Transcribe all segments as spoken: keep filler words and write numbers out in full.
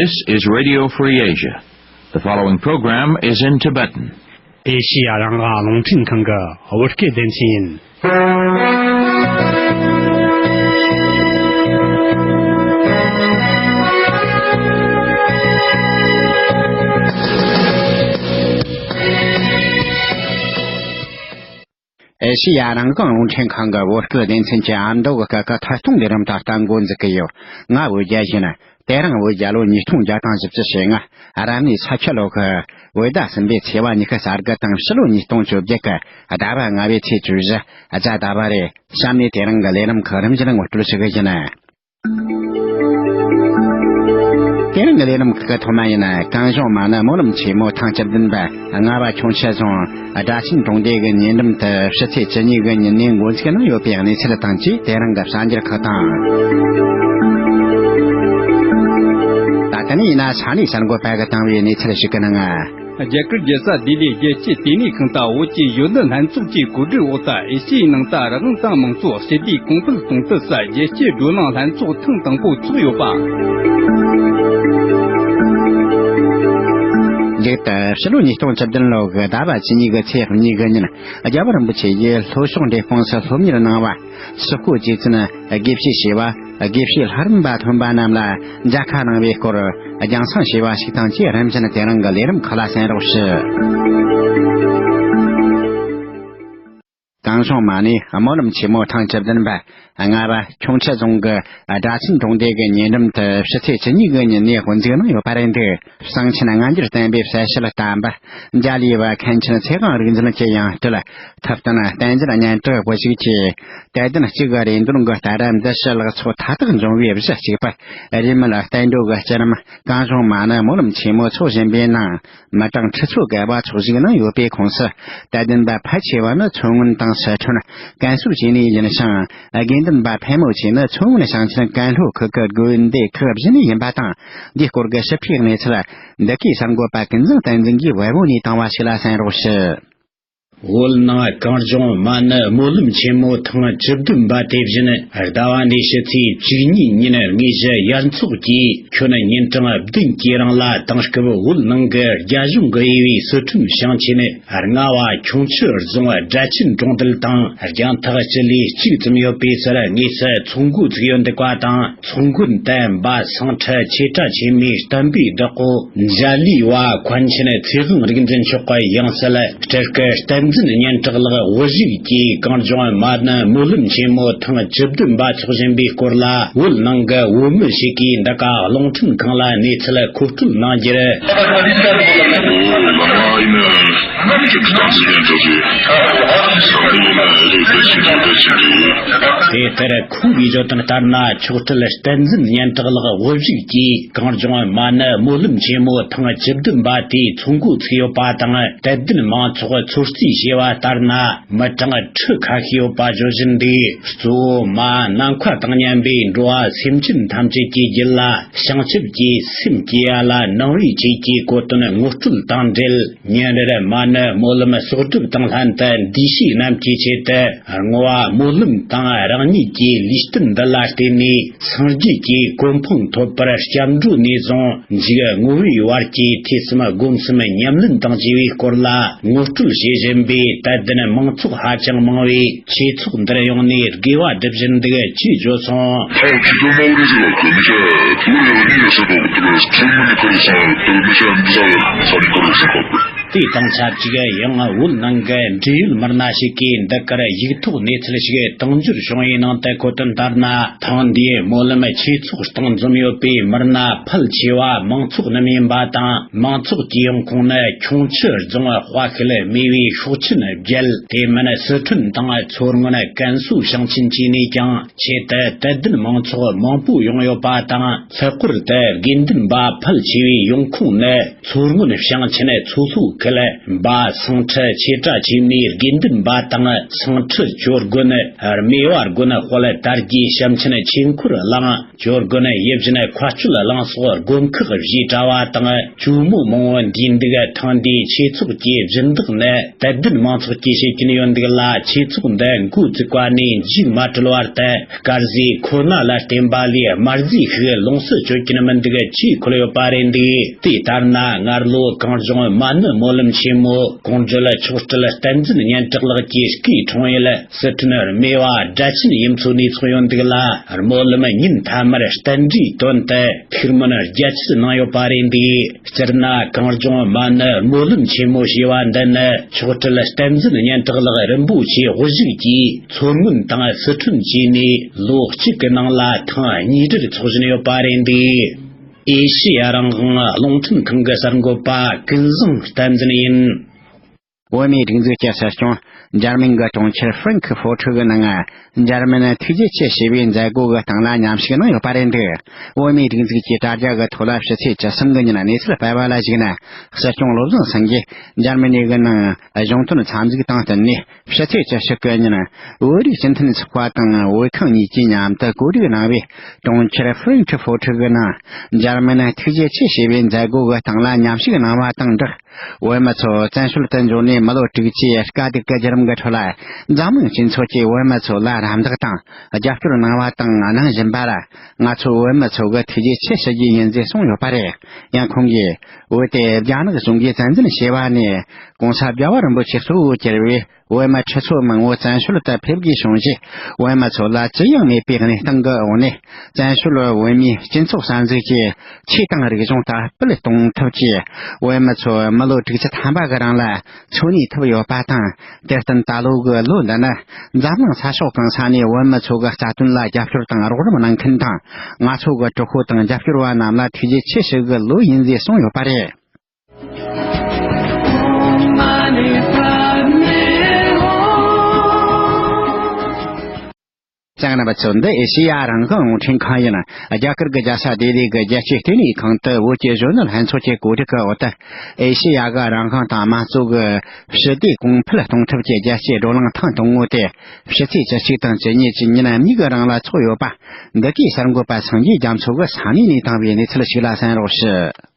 This is Radio Free Asia. The following program is in Tibetan. ཨེ་ཤི་ཡ་རང་དབང་རླུང་འཕྲིན་ཁང་གི་བོད་སྐད་སྡེ་ཚན་ཡིན། ཨེ་ཤི་ཡ་རང་དབང་རླུང་འཕྲིན་ཁང་གི་བོད་སྐད་སྡེ་ཚན་གྱི་ཨ་མདོ་གི་སྐད་ཀྱི་ཐད་གཏོང་ལས་རིམ་དང་སྟབས་འགོ་འཛུགས་ཀྱི་ཡོད། ང་བོད་རྒྱལ་ཡིན། དེ་རིང་བོད་རྒྱལ་ལོ་ཉིས་སྟོང་བརྒྱ་དང་བཞི་བཅུ་ཞེ་ལྔ། རབ་གནས་ས་ཁྱི་ལོ་ཁི། བོད་ཟླ་གསུམ་པའི་ཚེས་པ་ཉི་ཤུ་རྩ་དགུ་དང་ཕྱི་ལོ་ཉིས་སྟོང་བཅོ་བརྒྱད་ཀྱི་ཟླ་བ་ལྔ་པའི་ཚེས་བཅུ་བཞི། གཟའ་ཟླ་བ་རེད། གཤམ་ནས་དེ་རིང་གི་ལས་རིམ་ཁག་རིམ་བཞིན་ངོ་སྤྲོད་ཞུ་གི་ཡིན། དེ་རིང་གི་ལས་རིམ་ཁག་གི་ཐོག་མ་ཡིན། གངས་ལྗོངས་མ་ཎི་སྨོན་ལམ་ཆེན་མོ་ཐེངས་བཅུ་བདུན་པ། ལྔ་པ་ཁྱུང་མཆུ་རྫོང་སྦྲ་ཆེན་གྲོང་སྡེ་གི་ཉེ་འགྲམ་དུ་ཕྱི་ཚེས་བཅུ་གཉིས་གི་ཉིན་ནས་འགོ་འཛུགས་གནང་ཡོད་པའི་གནས་ཚུལ་དང་བཅས། དེ་རིང་གི་གསར་འགྱུར་ཁག་དང་། ད་ལྟ་ནས་ཡིན་ན་ས་གནས་གསར་འགོད་པ་གིས་བཏང་བའི་གནས་ཚུལ་ཞིག་གི་ནང་། རྒྱ་གར་རྒྱལ་ས་ལྡི་ལིའི་རྒྱལ་སྤྱིའི་ལྟེ་གནས་ཁང་དང་བོད་ཀྱི་གཞོན་ནུ་ལྷན་ཚོགས་ཀྱི་གོ་སྒྲིག་འོག་ཏུ། ཨེ་ཤི་ཡའི་ནང་དུ་རང་དབང་དང་མང་གཙོ་ཞི་བདེ་གོང་འཕེལ་གཏོང་ཐབས་སུ་རྒྱལ་སྤྱིའི་བགྲོ་གླེང་ལྷན་ཚོགས་ཐེངས་དང་པོ་ཚོགས་ཡོད་པ། ལེགས་དུ་ཕྱི་ལོ་ཉིས་སྟོང་བཅུ་བདུན་ལོ་གི་ཟླ་བ་བཅུ་གཉིས་གི་ཚེས་གཉིས་གི་ཉིན། རྒྱལ་བ་རིན་པོ་ཆེ་ཡིས་ལྷོ་ཕྱོགས་འབྲས་སྤུངས་སུ་སློབ་གཉེར་གནང་བ། སོག་པོའི་རྗེ་བཙུན་དགེ་བཤེས་ཞེས་པ། དགེ་བཤེས་ལྷ་རམས་པ་ཐོན་པ་རྣམས་ལ་མཇལ་ཁ་གནང་བའི་སྐོར། རྒྱང་སྲིང་ཞེས་པ་ཞིག་དང་བཅས། རིམ་བཞིན་དེ་རིང་གི་ལས་རིམ་ཁག་ལ་གསན་རོགས་ཞུ། གངས་ལྗོངས་མ་ཎི་སྨོན་ལམ་ཆེན་མོ་ཐེངས་བཅུ་བདུན་པ། ལྔ་པ་ཁྱུང་མཆུ་རྫོང་གི་སྦྲ་ཆེན་གྲོང་སྡེ་གི་ཉེ་འགྲམ་དུ་ཕྱི་ཚེས་བཅུ་གཉིས་གི་ཉིན་ནས་འགོ་འཛུགས་གནང་ཡོད་པ་རེད་འདུག། གསང་ཆེན་སྔ་འགྱུར་བསྟན་པའི་གསལ་བྱེད་བསྟན་པ། འཇའ་ལུས་པ་མཁན་ཆེན་ཚེ་དབང་རིག་འཛིན་གྱི་ཡང་སྤྲུལ་ཐུབ་བསྟན་བསྟན་འཛིན་སྙན་གྲགས་བོད་ཞིག་གིས། དད་ལྡན་གཅིག་གི་རེ་འདུན་གྱི་ལྟར། འདི་ཕྱི་ལེགས་ཚོགས་མཐའ་དག་འབྱུང་བའི་གཞི་གཅིག་པ། རེས་མོས་བསྟན་འགྲོ་གི་སྤྱི་རྣམས་གངས་ལྗོངས་མ་ཎི་སྨོན་ལམ་ཆེན་མོ་འཚོགས་བཞིན་པའི་ནང་། མི་གྲངས་ཁྲི་ཚོ་བརྒལ་བ་འཚོགས་ཞུགས་གནང་ཡོད་པའི་ཁོངས་སུ། དད་ལྡན་པ་ཕལ་ཆེ་བ་ནི་མཚོ་སྔོན་དང་སི་ཁྲོན། ཀན་སུའུ་བཅས་ནས་ཡིན་ཞིང་། དགེ་འདུན་པ་ཕལ་མོ་ཆེ་ནི་མཚོ་སྔོན་ཞིང་ཆེན་ཀན་ལྷོ་ཁུལ་གྱི་དགོན་སྡེ་ཁག་བཞི་ནས་ཡིན་པ་དང་། འདིའི་སྐོར་གྱི་ཞིབ་ཕྲའི་གནས་ཚུལ། འདི་གའི་གསར་འགོད་པ་ཀུན་བཟང་བསྟན་འཛིན་གྱིས་བལ་པོ་ནས་བཏང་བ་ཞིག་ལ་གསན་རོགས་ཞུ། བོད་ནང་གངས་ལྗོངས་མ་ཎི་སྨོན་ལམ་ཆེན་མོ་ཐེངས་བཅུ་བདུན་པ་དེ་བཞིན་ཟླ་བ་འདིའི་ཕྱི་ཚེས་བཅུ་གཉིས་ཉིན་དངོས་གཞི་ཡར་འཚོགས་ཀྱིས། ཁྱོན་ཉིན་གྲངས་བདུན་གྱི་རིང་ལ། དེང་སྐབས་བོད་ནང་གི་རྒྱ་གཞུང་གི་དབྱེ་བའི་སི་ཁྲོན་ཞིང་ཆེན་ལྔ་པ་ཁྱུང་མཆུ་རྫོང་སྦྲ་ཆེན་གྲོང་རྡལ་དང་རྒྱང་ཐག་སྤྱི་ལེ་གཅིག་ཙམ་ཡོད་པའི་སར་དངོས་སུ་ཚོགས་འགོ་ཚུགས་ཡོད་འདུག་པ་དང་། ཚོགས་མགོན་དུ་འབའ་སེང་ཁྲི་ཆོས་གྲགས་ཆེན་མོའི་བསྟན་པའི་བདག་པོ་འཇའ་ལུས་པ་མཁན་ཆེན་ཚེ་དབང་རིག་འཛིན་མཆོག་གི་ཡང་སྲིད་སྤྲུལ་སྐུ་བསྟན་འཛིན་སྙན་གྲགས་ལགས་དབུ་བཞུགས་ཀྱིས་གངས་ལྗོངས་མ་ཎི་སྨོན་ལམ་ཆེན་མོ་ཐེངས་བཅུ་བདུན་པ་འཚོགས་བཞིན་པའི་སྐོར་ལ། བོད་ནང་གི་བོད་མི་ཞིག་གིས་འདི་ག་རླུང་འཕྲིན་ཁང་ལ་གནས་ཚུལ་མཁོ་སྤྲོད་གནང་རྒྱུར། དེ་ལྟར་ཁོང་གིས་བརྗོད་དོན་ལྟར་ན། མཆོག་སྤྲུལ་བསྟན་འཛིན་སྙན་གྲགས་ལགས་དབུ་བཞུགས་ཀྱིས་གངས་ལྗོངས་མ་ཎི་སྨོན་ལམ་ཆེན་མོ་ཐེངས་བཅུ་བདུན་པ་དེའི་ཚོགས་འགོ་ཚུགས་ཡོད་པ་དང་། དད་ལྡན་མང་ཚོགས་ཚོད་རྩིས་བྱས་པ་ལྟར་ན། མི་གྲངས་ཁྲི་ཁ་ཤས་ཡོད་པ་བརྗོད་བཞིན་འདུག། གཙོ་བོ་མ་ནམ་མཁའ་དང་མཉམ་པའི་འགྲོ་བ་སེམས་ཅན་ཐམས་ཅད་ཀྱི་རྒྱུད་ལ། བྱང་ཆུབ་ཀྱི་སེམས་སྐྱེ་ཡ་ལ་གནང་བའི་ཆེད་ཀྱི་གོ་དོན་ངོ་སྤྲོད་དང་འབྲེལ། ཉིན་རེར་མ་ཎི་སྨོན་ལམ་གསོག་སྒྲུབ་དང་ལྷན་དུ། འདུས་བྱས་རྣམས་ཀྱི་ཆེད་དུ་བསྔོ་བ་སྨོན་ལམ་དང་། རང་ཉིད་ཀྱི་ལུས་རྟེན་འདི་ལ་བརྟེན་ནས། སངས་རྒྱས་ཀྱི་གོ་འཕང་ཐོབ་པར་སྐྱབས་འགྲོ་ནས་བཟུང་། འཇུག་བསྔོ་བའི་བར་གྱི་ཐོས་བསམ་སྒོམ་གསུམ་ཉམས་ལེན་དང་བཅས་པའི་སྐོར་ལ་ངོ་སྤྲོད་བྱེད་བཞིན་པའི་དད་ལྡན་མང་ཚོགས་ཧ་ཅང་མང་བས། ཆོས་ཚོགས་འདིར་ཡོང་ནས་དགེ་བ་སྒྲུབ་བཞིན་འདུག་ཅེས་བརྗོད་སོང་། དེ་དང་ཆབས་ཅིག་ཡང་བོད་ནང་གི་འབྲེལ་ཡོད་མི་སྣ་ཞིག་གིས་འདི་གར་ཡིག་ཐོག་གནས་ཚུལ་ཞིག་དང་འབྱོར་བྱུང་བའི་ནང་དུ་འཁོད་དོན་ལྟར་ན། ཐེངས་འདིའི་སྨོན་ལམ་ཆོས་ཚོགས་སྟེང་འཛོམས་ཡོད་པའི་མི་སྣ་ཕལ་ཆེ་བ་མང་ཚོགས་རྣམས་ཡིན་པ་དང་། མང་ཚོགས་ཀྱི་ཡོང་ཁུངས་ནི་ཁྱུང་མཆུ་རྫོང་དཔའ་ཤུལ་སྨེ་བའི་ཤོག་ཆེན་བརྒྱད། དེ་མིན་སི་ཁྲོན་དང་མཚོ་སྔོན་ཀན་སུའུ་ཞིང་ཆེན་བཅས་ནས་ཀྱང་ཆེད་དུ་དད་ལྡན་མང་ཚོགས་མང་པོ་ཡོང་ཡོད་པ་དང་། ལྷག་པར་དུ་དགེ་འདུན་པ་ཕལ་ཆེ་བའི་ཡོང་ཁུངས་ནི་མཚོ་སྔོན་ཞིང་ཆེན་མཚོ་ལྷོ་ སྐུལ། འབའ་སེང་ཁྲི་ཆོས་གྲྭ་ཆེན་མོའི་དགེ་འདུན་པ་དང་། སེང་ཁྲི་ཇོ་དགོན། རྨེ་བ་དགོན་དཔལ་དར་རྒྱས་ཞབས་མཆན་ཆོས་འཁོར་གླིང་། ཇོ་དགོན་ཡིད་བཞིན་མཁའ་སྤྱོད་གླིང་སོགས་དགོན་ཁག་བཞིའི་གྲྭ་བ་དང་། ཇོ་མོ་མང་བོ་འདུས་འདུག་ཐེངས་འདིའི་ཆོས་ཚོགས་ཀྱི་སྦྱིན་བདག་ནི་དད་ལྡན་མང་ཚོགས་ཀྱིས་བྱེད་ཀྱིན་ཡོད་འདུག་ལ། ཆོས་ཚོགས་འདི་འགོ་བཙུགས་པ་ནས་མཇུག་མ་གྲོལ་བར་དུ། དཀར་ཟས་ཁོ་ན་ལ་བརྟེན་པ་ལས་དམར་ཟས་ཤིག་ལོངས་སུ་སྤྱོད་ཀྱིན་མི་འདུག་ཅེས་འཁོད་ཡོད་པ་རེད་འདུག་དེ་ལྟར་ན། སྔར་ལོ་གངས་ལྗོངས་མ་ཎི་སྨོན་ལམ་ཆེན་མོ་གོང་བགྲོད་མཆོག་སྤྲུལ་བསྟན་འཛིན་སྙན་གྲགས་ལགས་ཀྱི་སྐུའི་འཁྲུངས་ཡུལ་སི་ཁྲོན་རྨེ་བ་སྦྲ་ཆེན་ཡུལ་ཚོ་ནས་ཚོགས་ཡོད་འདུག་ལ། སྨོན་ལམ་ཉིན་མཐའ་མར་རྟེན་འབྲེལ་དོན་དུ་ཐུགས་སྨོན་རྒྱ་ཆེར་གནང་ཡོད་པ་རེད་འདུག་སྤྱིར་ན་གངས་ལྗོངས་མ་ཎི་སྨོན་ལམ་ཆེན་མོ་ཞེས་པ་འདི་ནི་མཆོག་སྤྲུལ་བསྟན་འཛིན་སྙན་གྲགས་ལགས་རིན་པོ་ཆེ་དབུ་བཞུགས་ཀྱིས་མཚོ་སྔོན་དང་སི་ཁྲོན་བཅས་ནས་ལོ་གཅིག་གི་ནང་ལ་ཐེངས་གཉིས་རེར་ཚོགས་བཞིན་ཡོད་པ་རེད་འདུག་ཨེ་ཤེ་ཡ་རང་དབང་རླུང་འཕྲིན་ཁང་གི་གསར་འགོད་པ་ཀུན་བཟང་བསྟན་འཛིན་ཡིན། བོད་མིའི་སྒྲིག་འཛུགས་ཀྱི་སྲིད་སྐྱོང་འཇར་མན་གྱི་གྲོང་ཁྱེར་ཧྥ་རན་ཁི་ཧྥོ་ཁྲི་གི་ནང་འཇར་མན་ཐུགས་རྗེ་ཆེ་ཞེས་པའི་མཛད་སྒོ་གི་སྟེང་ལ་མཉམ་ཞུགས་གནང་ཡོད་པ་རེད་འདུག་བོད་མིའི་སྒྲིག་འཛུགས་ཀྱི་དྲ་རྒྱ་གི་ཐོག་ལ་ཕྱི་ཚེས་བཅུ་གསུམ་གི་ཉིན་གནས་ཚུལ་སྤེལ་བ་ལ་གཞིགས་ན། སྲིད་སྐྱོང་བློ་བཟང་སེང་གེས་འཇར་མ་ནི་གི་ནང་གཞུང་དོན་འཚམས་གཟིགས་དང་བསྟུན་ནས། ཕྱི་ཚེས་བཅུ་གཅིག་གི་ཉིན་བོད་རིགས་སྤྱི་མཐུན་ཚོགས་པ་དང་བོད་ཁང་གཉིས་ཀྱིས་མཉམ་དུ་གོ་སྒྲིག་གནང་བའི་གྲོང་ཁྱེར་ཧྥ་རན་ཁི་ཧྥོ་ཁྲི་གི་ནང་འཇར་མན་ཐུགས་རྗེ་ཆེ་ཞེས་པའི་མཛད་སྒོ་གི་སྟེང་ལ་མཉམ་ཞུགས་གནང་བ་དང་སྦྲགས། བོད་མི་ཚོ་བཙན་བྱོལ་དུ་འབྱོར་ནས་མི་ལོ་དྲུག་ཅུའི་དཀའ་སྡུག་གི་བརྒྱུད་རིམ་གྱི་ཁྲོད་ལ། འཛམ་གླིང་སྤྱི་ཚོགས་ཀྱིས་བོད་མི་ཚོ་ལ་རམ་འདེགས་དང་རྒྱབ་སྐྱོར་གནང་བ་དང་གནང་བཞིན་པ་ལ། ང་ཚོ་བོད་མི་ཚོ་གི་ཐུགས་རྗེ་ཆེ་ཞུ་རྒྱུ་ཡིན་ཟེར་གསུངས་ཡོད་པ་རེད། ཡང་ཁོང་གིས། བོད་དེ་རྒྱ་ནག་གཞུང་གིས་བཙན་འཛུལ་བྱས་པ་ནས་གོང་ས་རྒྱལ་བ་རིན་པོ་ཆེ་གཙོ་བོ་གྱུར་བའི་བོད་མི་ཁྲི་ཚོ་མང་བོ་བཙན་བྱོལ་དུ་ཕེབས་དགོས་བྱུང་རྗེས། བོད་མི་ཚོ་ལ་ཅི་ཡང་མེད་པའི་གནས་སྟངས་ཀྱི་འོག་ནས། བཙན་བྱོལ་བོད་མིའི་སྤྱི་ཚོགས་གསར་འཛུགས་ཀྱི་ཆོས་དང་རིག་གཞུང་དར་སྤེལ་གཏོང་ཐབས་ཀྱིས། བོད་མི་ཚོ་མི་ལོ་དྲུག་ཅུ་ཐམ་པ་གི་རིང་ལ་འཚོ་གནས་ཐུབ་ཡོད་པ་དང་། དེར་བརྟེན་ད་ལོ་གི་ལོ་འདི་ནི་འཛམ་གླིང་ས་ཕྱོགས་གང་ས་ནས་བོད་མི་ཚོ་གི་རྩ་དོན་ལ་རྒྱབ་སྐྱོར་དང་རོགས་རམ་གནང་མཁན་དང་། ང་ཚོ་གི་དྲག་པོ་དང་རྒྱབ་སྐྱོར་བ་རྣམས་ལ་ཐུགས་རྗེ་ཆེ་ཞུ་གི་ལོ་ཡིན་ཟེར་གསུངས་ཡོད་པ་རེད། གསན་མཁན་རྣམ་པ་ཚོ། འདི་ཨེ་ཤེ་ཡ་རང་དབང་རླུང་འཕྲིན་ཁང་ཡིན། རྒྱ་གར་གྱི་རྒྱལ་ས་ལྡི་ལི་གི་རྒྱལ་སྤྱིའི་ལྟེ་གནས་ཁང་དུ་བོད་ཀྱི་གཞོན་ནུ་ལྷན་ཚོགས་ཀྱི་གོ་སྒྲིག་གི་འོག་ཏུ། ཨེ་ཤེ་ཡ་གི་རང་དབང་དང་དམངས་གཙོ་གི་ཞི་བདེ་གོང་འཕེལ་གཏོང་ཐབས་ཀྱི་རྒྱལ་སྤྱིའི་བགྲོ་གླེང་ཐེངས་དང་པོ་དེ། ཕྱི་ཚེས་བཅུ་གཅིག་དང་བཅུ་གཉིས་ཀྱི་ཉིན་གཉིས་ཀྱི་རིང་ལ་ཚོགས་ཡོད་པ། འདི་གའི་གསར་འགོད་པ་སངས་རྒྱས་རྒྱ་མཚོ་གིས་ས་གནས་ནས་བཏང་བའི་གནས་ཚུལ་ཞིག་ལ་གསན་རོགས་ཞུ།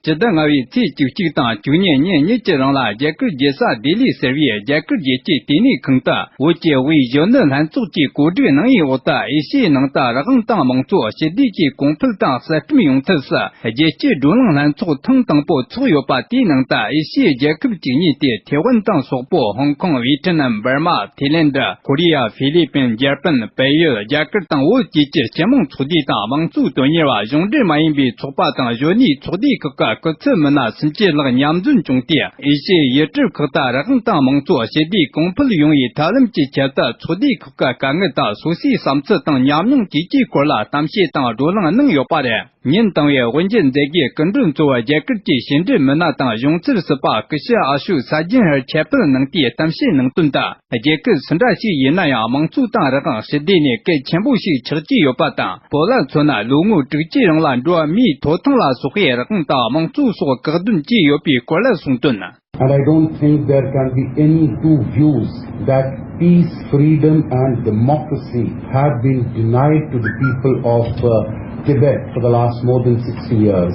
སྤྱི་ཟླ་ལྔ་པའི་ཚེས་བཅུ་གཅིག་དང་བཅུ་གཉིས་ཉིན་གཉིས་ཀྱི་རིང་ལ། རྒྱ་གར་རྒྱལ་ས་ལྡི་ལི་ཟེར་བའི་རྒྱ་གར་རྒྱལ་སྤྱིའི་ལྟེ་གནས་ཁང་དུ། བོད་ཀྱི་དབུས་གཞོན་ནུ་ལྷན་ཚོགས་ཀྱིས་གོ་སྒྲིག་གནང་བའི་འོག་ཏུ། ཨེ་ཤི་ཡའི་ནང་དུ་རང་དབང་དང་དམངས་གཙོ། ཞི་བདེ་བཅས་གོང་འཕེལ་དང་གསར་སྐྲུན་ཡོང་ཐབས་སུ། རྒྱལ་སྤྱིའི་བགྲོ་གླེང་ལྷན་ཚོགས་ཐེངས་དང་པོ་ཚོགས་ཡོད་པ། དེའི་ནང་དུ་ཨེ་ཤི་ཡའི་རྒྱལ་ཁབ་བཅུ་གཉིས་ཏེ། ཐེ་ཝན་དང་སོག་པོ། ཧོང་ཀོང་། ཝི་ཏི་ནམ། འབར་མ། ཐེ་ལན་ཌ། ཁོ་རི་ཡ། ཧྥི་ལི་པིན། འཇར་པན། བལ་ཡུལ། རྒྱ་གར་དང་བོད་བཅས་ཀྱི་སྤྱི་དམངས་ཚོགས་སྡེ་དང་དམངས་གཙོའི་དོན་གཉེར་བ། གཞུང་འབྲེལ་མ་ཡིན་པའི་ཚོགས་པ་དང་གཞོན་ནུའི་ཚོགས་སྡེ་ཁག་གི་སྐུ་ཚབ་མི་སྣ་སུམ་ཅུ་ལྷག་མཉམ་འཛོམས་བྱུང་སྟེ། ཨེ་ཤི་ཡའི་ཡུལ་གྲུ་ཁག་ཏུ་རང་དབང་དང་དམངས་གཙོ། ཞི་བདེ་གོང་འཕེལ་ཡོང་བའི་ཐབས་ལམ་གྱི་ཆེད་དུ་ཚོགས་སྡེ་ཁག་གི་དཀའ་ངལ་དང་སོ་སོའི་བསམ་ཚུལ་དང་ཉམས་མྱོང་བཅས་ཀྱི་སྐོར་ལ་གཏམ་བཤད་དང་བགྲོ་གླེང་གནང་ཡོད་པ་རེད། ཉིན་དང་པོའི་དབུ་འབྱེད་མཛད་སྒོའི་སྐུ་མགྲོན་གཙོ་བོ་རྒྱ་གར་གྱི་ཕྱི་འབྲེལ་མི་སྣ་དང་གཞུང་འཛིན་སྲིད་པ་སྐུ་ཞབས་ཨ་ཤོག་ས་ཇན་ཧར་ཁྱབ་སྤེལ་གནང་སྟེ། གཏམ་བཤད་གནང་དོན་དུ། རྒྱལ་ཁབ་སུ་འདྲ་ཞིག་ཡིན་ན་ཡང་། དམངས་གཙོ་དང་རང་དབང་། ཞི་བདེ་ནི་གལ་ཆེན་པོ་ཞིག་ཆགས་ཀྱི་ཡོད་པ་དང་། བོད་ལ་མཚོན་ན། ལོ་ངོ་དྲུག་ཅུའི་རིང་ལ་འགྲོ་བ་མིའི་ཐོབ་ཐང་ལ་སོགས་པའི་རང་དབང་དང་དམངས་གཙོ་སོགས་བཀག་སྡོམ་བྱས་ཡོད་པའི་སྐོར་ལ་གསུངས་དོན། And I don't think there can be any two views that peace, freedom and democracy have been denied to the people of uh, Tibet for the last more than sixty years.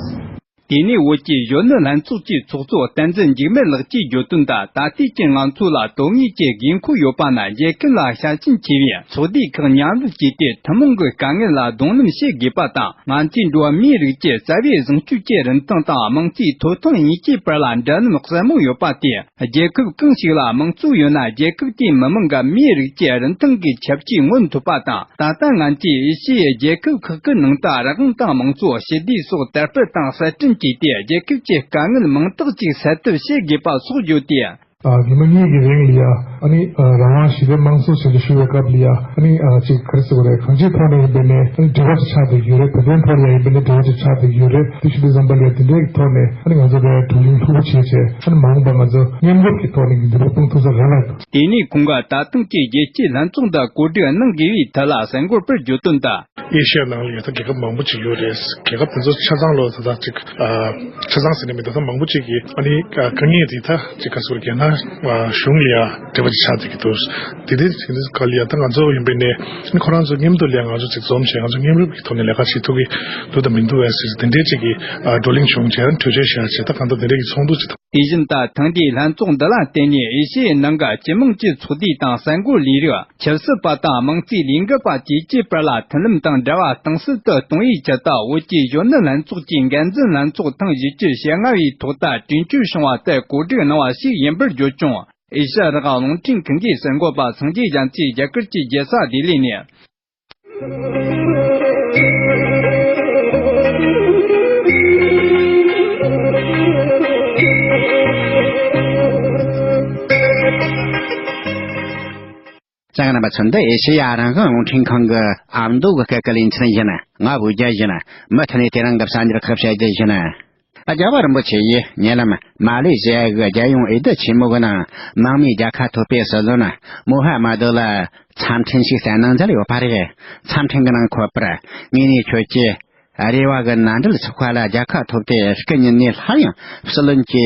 དེ་ནས་བོད་ཀྱི་གཞོན་ནུ་ལྷན་ཚོགས་ཀྱི་ཚོགས་གཙོ་བསྟན་འཛིན་འཇིགས་མེད་ལགས་ཀྱིས་བརྗོད་དོན་དུ། ད་ལྟའི་ཀྱི་ང་ཚོ་ལ་དོན་དངོས་ཀྱི་དགོས་མཁོ་ཡོད་པ་ནི། རྒྱལ་ཁབ་ལ་ཞབས་ཞུ་བྱེད་པའི་ཚོགས་སྡེ་ཁག་མཉམ་འབྲེལ་བྱས་ཏེ། ཐུན་མོང་གི་དཀའ་ངལ་ལ་གདོང་ལེན་བྱེད་དགོས་པ་དང་། ང་ཚོའི་འགྲོ་བ་མིའི་རིགས་ཀྱི་རྩ་བའི་བཟང་སྤྱོད་ཀྱི་རིན་ཐང་དང་། དམངས་གཙོའི་ཐོབ་ཐང་གཉིས་ཀྱི་བར་ལ་འདྲ་མཉམ་གསལ་མོ་ཡོད་པ་སྟེ། རྒྱལ་ཁབ་གང་ཞིག་ལ་དམངས་གཙོ་ཡོད་ན། རྒྱལ་ཁབ་དེའི་མི་དམངས་ཀྱི་མིའི་རིགས་ཀྱི་རིན་ཐང་གི་ཁྱབ་ཇུས་མངོན་ཐུབ་པ་དང་། ད་ལྟ་ང་ཚོས་ཨེ་ཤི་ཡའི་རྒྱལ་ཁབ་ཁག་གི་ནང་དུ་རང་དབང་དང་དམངས་གཙོ། ཞི་བདེ་སོགས་དར་སྤེལ་དང་གསར་སྐྲུན་བྱས་ཏེ། རྒྱལ་ཁབ་ཀྱི་དཀའ་ངལ་མང་དག་ཅིག་སེལ་ཐབས་བྱེད་དགོས་པ་སོགས་བརྗོད་དེ། ཉི་མ་གཉིས་ཀྱི་རིང་ལ་ཡ། ཨ་ནི་རང་དབང་ཞི་བདེ་དམངས་གཙོ་བྱ་རྒྱུ་ཞུ་བའི་སྐབས་ལ་ཡ། ཨ་ནི་ཅིག་ག་རེ་ཟེར་དགོས་རེད། གང་ཅིའི་ཐོག་ནས་ཡིན་པ་ནས་ཨ་ནི་འབྲེལ་བ་ཅིག་ཆགས་བསྡད་ཀྱི་ཡོད་རེད། བོད་དོན་ཐོག་ལ་ཡ་ཡིན་པ་ནས་འབྲེལ་བ་ཅིག་ཆགས་བསྡད་ཀྱི་ཡོད་རེད། དེ་ཞུ་དུས་ཙམ་པ་ལ་ཡ་དེ་འདྲའི་ཐོག་ནས་ཨ་ནི་ང་ཚོ་ལ་ཡ་བགྲོ་གླེང་ལྷུག་པོ་བྱས་བྱས། ཨ་ནི་མ་འོངས་པ་ང་ཚོ་མཉམ་རུབ་ཀྱི་ཐོག་ནས་འགྱུར་བ་སྤུངས་ཐུབ་ས་རེད་ལ། དེ་ནས་ཁོང་གིས་ད་ཐེངས་ཀྱི་རྒྱལ་སྤྱིའི་ལྷན་ཚོགས་འདི་གོ་སྒྲིག་གནང་དགོས་པའི་ཐད་ལ་གསར་འགོད་པར་བརྗོད་དོན་དུ། ཨེ་ཤི་ཡ་ནང་ལ་ཡང་ད་རྒྱལ་ཁབ་མང་པོ་ཅིག་ཡོད་རེད། རྒྱལ་ཁབ་དེ་ཚོ་ཆ་ཚང་ལོ་ད་ད་ཅིག་ཨ་ཆ་ཚང་ཟེར་ནས་མི་འདུག་ད་མང་པོ་ཅིག་གིས་ཨ་ནི་ཨ་དཀའ་ངལ་དེ་ད་ཅིག་ག་ཟེར་རྒྱ་ནག་ཨ་གཞུང་ལ་ཡང་འབྲེལ་བ་ཅིག་ཆགས་བསྡད་ཀྱི་འདུག་དེ་དེ་དེ་འདྲ་ག་ལ་ཡང་ད་ང་ཚོ་ཡིན་པས་ནས་ཨ་ནི་ཁོ་རང་ཚོ་མཉམ་དུ་ལ་ཡང་ང་ཚོ་ཅིག་འཛོམས་བྱས་ང་ཚོ་མཉམ་རུབ་ཀྱི་ཐོག་ནས་ལས་ཀ་བྱེད་ཐུབ་ཀྱི་འདུག་དང་མི་འདུག་ཨེ་ཟེར་དེ་འདྲའི་ཅིག་གི་ཨ་བགྲོ་གླེང་བྱུང་བྱས་ཨ་ནི་གྲོས་ཆོད་བཞག་བྱས་ད་གང་ལྟར་དེ་འདྲའི་གི་ཚོགས་འདུ་ཅིག་དང་། དེ་བཞིན་ད་ཐེངས་འདིའི་ལྷན་ཚོགས་འདི་ལ་བརྟེན་ནས་ཨེ་ཤི་ཡའི་ནང་གི་སྤྱི་དམངས་ཀྱི་ཚོགས་སྡེ་དང་གསར་འགོད་ལས་རིགས། ཆབ་སྲིད་པ་དང་དམངས་གཙོའི་ལས་འགུལ་པ་བཅས་ཀྱི་བར་ལ་མཐུན་ལམ་དང་འབྲེལ་བ་གཏིང་ཟབ་ཏུ་གཏོང་བའི་ཆེད་དུ། བོད་ཀྱི་གཞོན་ནུ་ལྷན་ཚོགས་ཀྱི་འགན་འཛིན་ལྷན་ཚོགས་ཐེངས་བཞི་བཅུ་ཞེ་ལྔ་བའི་ཐོག་ཏུ་གྲོས་ཆོད་བྱུང་བ་ལྟར་གོ་སྒྲིག་གནང་བ་ཞིག་ཡིན་པར་བརྗོད་ཀྱང་། ཨེ་ཤ་ཡ་རང་དབང་རླུང་འཕྲིན་ཁང་གི་གསར་འགོད་པ་སངས་རྒྱས་རྒྱ་མཚོས་རྒྱ་གར་གྱི་རྒྱལ་ས་ལྡི་ལི་ནས། གསན་མཁན་རྣམ་པ་ཚོ། འདི་ཨེ་ཤེ་ཡ་རང་དབང་རླུང་འཕྲིན་ཁང་གི་ཨ་མདོ་གི་སྐད་ཀྱི་ལེ་ཚན་ཡིན། ང་བོད་རྒྱལ་ཡིན། མུ་མཐུད་ནས་དེ་རིང་གི་གསར་འགྱུར་ཁག་བཤད་རྒྱུ་ཡིན། རྒྱལ་བ་རིན་པོ་ཆེ་ཡིས་ཉེ་ལམ་མ་ལེ་ཞི་ཡ་གི་རྒྱལ་ཡོངས་འོས་བསྡུ་ཆེན་མོ་གི་ནང་མང་མོས་རྒྱལ་ཁ་ཐོབ་པའི་སྲིད་བློན་མོ་ཧ་མ་དུ་ལ་འཚམས་འཕྲིན་ཞིག་བསྩལ་གནང་མཛད་ཡོད་པ་རེད། འཚམས་འཕྲིན་གྱི་ནང་འཁོད་པར། ངས་ནས་ཁྱོད་ཀྱིས་རེ་བ་གི་མནའ་འབྲེལ་ཚོགས་པ་ལ་རྒྱལ་ཁ་ཐོབ་སྟེ་སྐུ་ཉིད་ནས་སླར་ཡང་སྲིད་བློན་གྱི་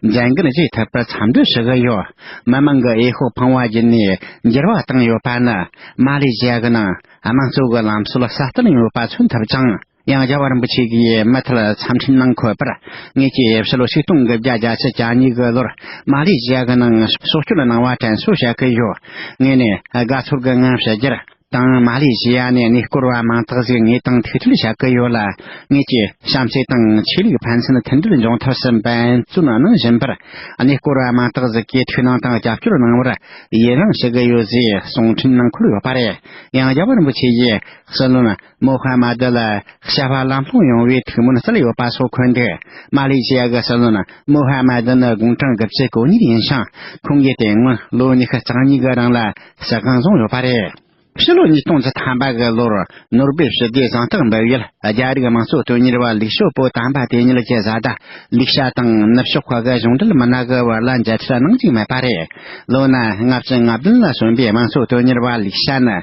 མཛད་འགན་བཞེས་ཐུབ་པར་འཚམས་འདྲི་ཞུ་གི་ཡོད། མི་མང་གི་འོས་ཤོག་ཕངས་བ་བརྒྱུད་ནས་འགྱུར་བ་བཏང་ཡོད་པ་ནི་མ་ལེ་ཞི་ཡ་གི་ནང་དམངས་གཙོ་གི་ལམ་སྲོལ་སྲ་བརྟན་ཡོད་པ་མཚོན་ཐུབ་ཅིང་། ཡང་རྒྱལ་བ་རིན་པོ་ཆེ་གིས་མུ་མཐུད་འཚམས་འཕྲིན་ནང་འཁོད་པར། ངེད་ཀྱིས་ཕྱི་ལོ་ཆིག་སྟོང་དགུ་བརྒྱ་བརྒྱད་ཅུ་གྱ་གཉིས་གི་ལོར་མ་ལེ་ཞི་ཡ་གི་ནང་སྲོག་སྐྱོབ་གནང་བ་དྲན་གསོ་བྱ་གི་ཡོད། ངས་ནས་དགའ་ཚོར་གྱི་ངང་ཕྱི་རྒྱལ་དང་མ་ལེ་ཞི་ཡ་ནས་གནས་སྐོར་བ་མང་དག་ཞིག་ངེས་དང་ཐུག་འཕྲད་བྱ་གི་ཡོད་ལ། ངེད་ཀྱི་བྱམས་བརྩེ་དང་ཆོས་ལུགས་ཕན་ཚུན་མཐུན་སྒྲིལ་འབྱུང་ཐབས་སུ་འབད་བརྩོན་གནང་བཞིན་པར། གནས་སྐོར་བ་མང་དག་ཞིག་གིས་ཐུགས་སྣང་དང་རྒྱབ་སྐྱོར་གནང་བར་ཡི་རངས་ཞུ་གི་ཡོད་ཅེས་གསུང་འཕྲིན་ནང་འཁོད་ཡོད་པ་རེད། ཡང་རྒྱལ་བ་རིན་པོ་ཆེ་ཡིས་སྲིད་བློན་མོ་ཧ་མ་དུ་ལ་བྱ་བ་ལམ་ལྷོང་ཡོང་བའི་ཐུགས་སྨོན་སྩལ་ཡོད་པ་སོགས་འཁོད་འདུག་མ་ལེ་ཞི་ཡ་གི་སྲིད་བློན་མོ་ཧ་མ་དུ་ནི་དགུང་གྲངས་དགུ་བཅུ་གོ་གཉིས་ཡིན་ཞིང་། ཁོང་གིས་དེ་སྔོན་ལོ་ཉི་ཤུ་རྩ་གཉིས་ཀྱི་རིང་ལ་ཞི་སྒང་བཟུང་ཡོད་པ་རེད། ཕྱི་ལོ་ཉིས་སྟོང་བཅུ་ཐམ་པ་གི་ལོར་ནོར་སྦེལ་ཞི་བདེའི་གཟེངས་རྟགས་འབུལ་ཡུལ་རྒྱ་རིགས་དམངས་གཙོ་དོན་གཉེར་བ་ལིག་ཞོ་པོ་དམ་པ་དེ་ཉིད་ཀྱི་བཟའ་ཟླ་ལིག་ཤ་དང་ནུབ་ཕྱོགས་ཁག་གི་གཞུང་འབྲེལ་མི་སྣ་གི་བར་ལ་མཇལ་འཕྲད་གནང་རྒྱུ་མེད་པ་རེད། ལོ་ན་ལྔ་བཅུ་ང་བདུན་ལ་སོན་པའི་དམངས་གཙོ་དོན་གཉེར་བ་ལིག་ཤ་ནི་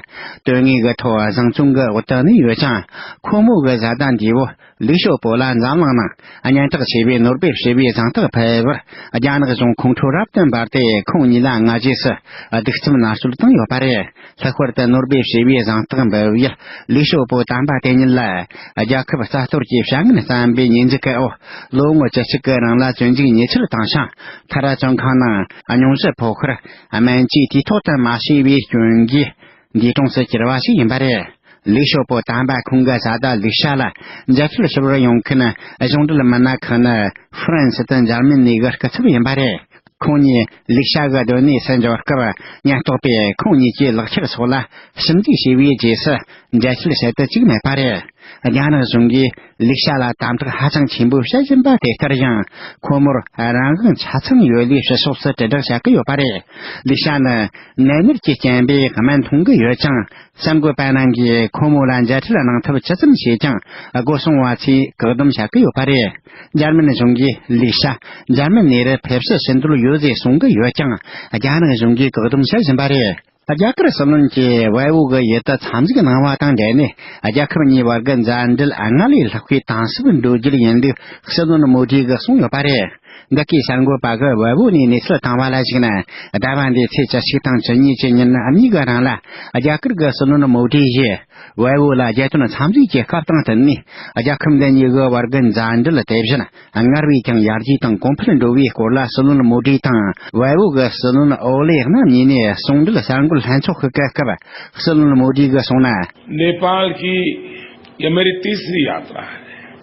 དོན་དངོས་ཀྱི་ཐོག་བཟང་བཙོན་གྱི་འོག་ཏུ་གནས་ཡོད་ཅིང་། ཁོ་མོ་གི་བཟའ་ཟླ་འདས་པོ་ལིག་ཞོ་པོ་ལ་འཛམ་གླིང་ནང་སྙན་གྲགས་ཆེ་བའི་ནོར་སྦེལ་ཞི་བའི་གཟེངས་རྟགས་ཕུལ་བར་རྒྱ་ནག་གཞུང་ཁོང་ཁྲོ་རབ་ཏུ་འབར་ཏེ། ཁོང་གཉིས་ལ་སྔ་རྗེས་སུ་གདུག་རྩུབ་མནར་གཅོད་བཏང་ཡོད་པ་རེད། ལྷག་པར་དུ་ནོར་སྦེལ་ཞི་བའི་གཟེངས་རྟགས་འབུལ་ཡུལ་ལིག་ཞོ་པོ་དམ་པ་དེ་ཉིད་ལ་རྒྱལ་ཁབ་རྩ་གཏོར་གྱི་བྱ་ངན་བརྩམས་པའི་ཉེས་འཛུགས་ཀྱི་འོག་ལོ་ངོ་བཅུ་གཅིག་གི་རིང་ལ་བཙོན་འཇུག་ཉེས་ཆད་བཏང་ཞིང་། མཐར་བཙོན་ཁང་ནང་སྙུང་གཞི་ཕོག་ཁར་སྨན་བཅོས་དུས་ཐོག་ཏུ་མ་བྱས་པའི་སྐྱོན་གྱིས་འདས་གྲོངས་སུ་གྱུར་བ་ཞིག་ཡིན་པ་རེད། ལིག་ཞོ་པོ་དམ་པ་ཁོང་གི་བཟའ་ཟླ་ལིག་ཤ་ལ་མཇལ་འཕྲད་ཞུ་བར་ཡོང་མཁན་གཞུང་འབྲེལ་མི་སྣ་ཁག་ནི་ཧྥ་རན་སི་དང་འཇར་མ་ནི་གི་སྐུ་ཚབ་ཡིན་པ་རེད། ཁོང་ཉིད་ལིག་ཤ་གི་སྡོད་གནས་སུ་འབྱོར་སྐབས་ཉེན་རྟོག་པས་ཁོང་ཉིད་ཀྱི་ལག་ཁྱེར་སོགས་ལ་ཞིབ་འཇུག་བྱས་པའི་རྗེས་སུ་མཇལ་འཕྲད་བྱེད་དུ་བཅུག་མེད་པ་རེད། རྒྱ་ནག་གཞུང་གིས་ལིག་ཤ་ལ་དམ་དྲག་ཧ་ཅང་ཆེན་པོ་བྱེད་བཞིན་པ་དེ་ལྟར་ཡང་། ཁོ་མོར་རང་དབང་ཆ་ཚང་ཡོད་ལུགས་ཕྱི་ཕྱོགས་སུ་དྲིལ་བསྒྲགས་བྱ་གི་ཡོད་པ་རེད། ལིག་ཤ་ནི་ནད་མནར་གྱི་རྐྱེན་པས་སྨན་འཐུང་གི་ཡོད་ཅིང་། གསར་འགོད་པ་རྣམས་ཀྱིས་ཁོ་མོ་ལ་མཇལ་འཕྲད་གནང་ཐབས་ཇི་ཙམ་བྱས་ཀྱང་། སྒོ་སྲུང་བ་ཚོས་བཀག་སྡོམ་བྱ་གི་ཡོད་པ་རེད། འཇར་མན་གཞུང་གིས་ལིག་ཤ་འཇར་མན་ནས་རུ་ཕེབས་བསུ་ཞུ་འདོད་ཡོད་ཅེས་གསུང་གི་ཡོད་ཀྱང་། རྒྱ་ནག་གཞུང་གིས་བཀག་སྡོམ་བྱེད་བཞིན་པ་རེད། རྒྱ་གར་སྲིད་བློན་གྱིས་ཝེ་བོ་གི་ཡུལ་དུ་འཚམས་གཟིགས་གནང་བ་དང་འབྲེལ་ནས། རྒྱལ་ཁབ་གཉིས་བར་གྱི་མཛའ་འབྲེལ་སྔར་ལས་ལྷག་པའི་དྭངས་གསལ་འགྲོ་རྒྱུར་ཡིན་ལུགས་སྲིད་བློན་མོ་དྷི་གིས་གསུངས་ཡོད་པ་རེད། འདི་གའི་གསར་འགོད་པ་གིས་ཝེ་བོ་ནས་གནས་ཚུལ་བཏང་བ་ལ་གཞིགས་ན། ཟླ་བ་འདིའི་ཚེས་བཅུ་གཅིག་དང་བཅུ་གཉིས་ཀྱི་ཉིན་གཉིས་ཀྱི་རིང་ལ། རྒྱ་གར་གྱི་སྲིད་བློན་མོ་དྷི་ཡིས་ཝེ་བོ་ལ་རྒྱལ་དོན་འཚམས་གཟིགས་ཀྱི་སྐབས་དང་བསྟུན་ནས། རྒྱལ་ཁབ་འདི་གཉིས་ཀྱི་བར་གྱི་མཛའ་འབྲེལ་དེ་བཞིན་སྔར་བས་ཀྱང་ཡར་རྒྱས་དང་གོང་འཕེལ་འགྲོ་བའི་སྐོར་ལ། སྲིད་བློན་མོ་དྷི་དང་ཝེ་བོ་གི་སྲིད་བློན་ཨོ་ལེ་རྣམ་གཉིས་ནས་ཟུང་འབྲེལ་གསར་འགོད་ལྷན་ཚོགས་ཤིག་གི་སྐབས། སྲིད་བློན་མོ་དྷི་གིས་གསུངས་ན། नेपाल की ये मेरी तीसरी यात्रा है।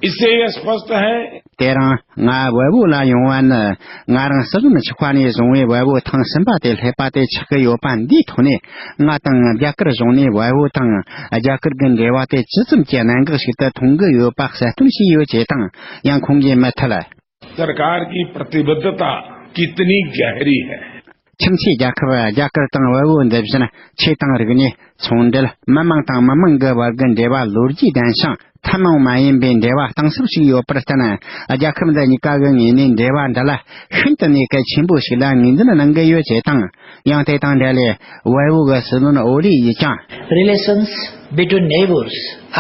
इससे यह स्पष्ट है। དེ་རིང་ང་ཝེ་བོ་ལ་ཡོང་བ་ནི། ང་རང་སྲིད་བློན་ཆགས་པ་ནས་བཟུང་བའི་ཝེ་བོ་ཐེངས་གསུམ་པ་དེ་སླེབས་པ་དེ་ཆགས་ཀྱི་ཡོད་པ་འདིའི་ཐོག་ནས། ང་དང་རྒྱ་གར་གཞུང་ནས་ཝེ་བོ་དང་རྒྱ་གར་གྱི་འབྲེལ་བ་དེ་ཇི་ཙམ་གྱི་གནད་འགག་ཞིག་ཏུ་མཐོང་གི་ཡོད་པ་གསལ་སྟོན་བྱས་ཡོད་ཅེས་དང་། ཡང་ཁོང་གིས་མུ་མཐུད། सरकार की प्रतिबद्धता कितनी गहरी है। ཁྱིམ་མཚེས་རྒྱལ་ཁབ་རྒྱ་གར་དང་ཝེ་བོ་འདི་བཞིན་ཆོས་དང་རིག་གནས། ཚོང་འབྲེལ། མི་དམངས་དང་མི་དམངས་ཀྱི་བར་གྱི་འབྲེལ་བ་ལོ་རྒྱུས་ལྡན་ཞིང་། ཐུན་མོང་མ་ཡིན་པའི་འབྲེལ་བ་གཏིང་ཟབ་ཞིག་ཡོད་པར་བརྟེན། རྒྱལ་ཁབ་འདི་གཉིས་ཀ་གི་ངོས་ནས་འབྲེལ་བ་འདི་ལ་ཤིན་ཏུ་ནས་གལ་ཆེན་པོ་ཞིག་ལ་ངོས་འཛིན་གནང་གི་ཡོད་ཅེས་དང་། ཡང་དེ་དང་འབྲེལ་ལས་ཝེ་ཝུའུ་གི་སྲིད་བློན་ཨོ་ལི་ཡིས་ཀྱང་། Relations between neighbors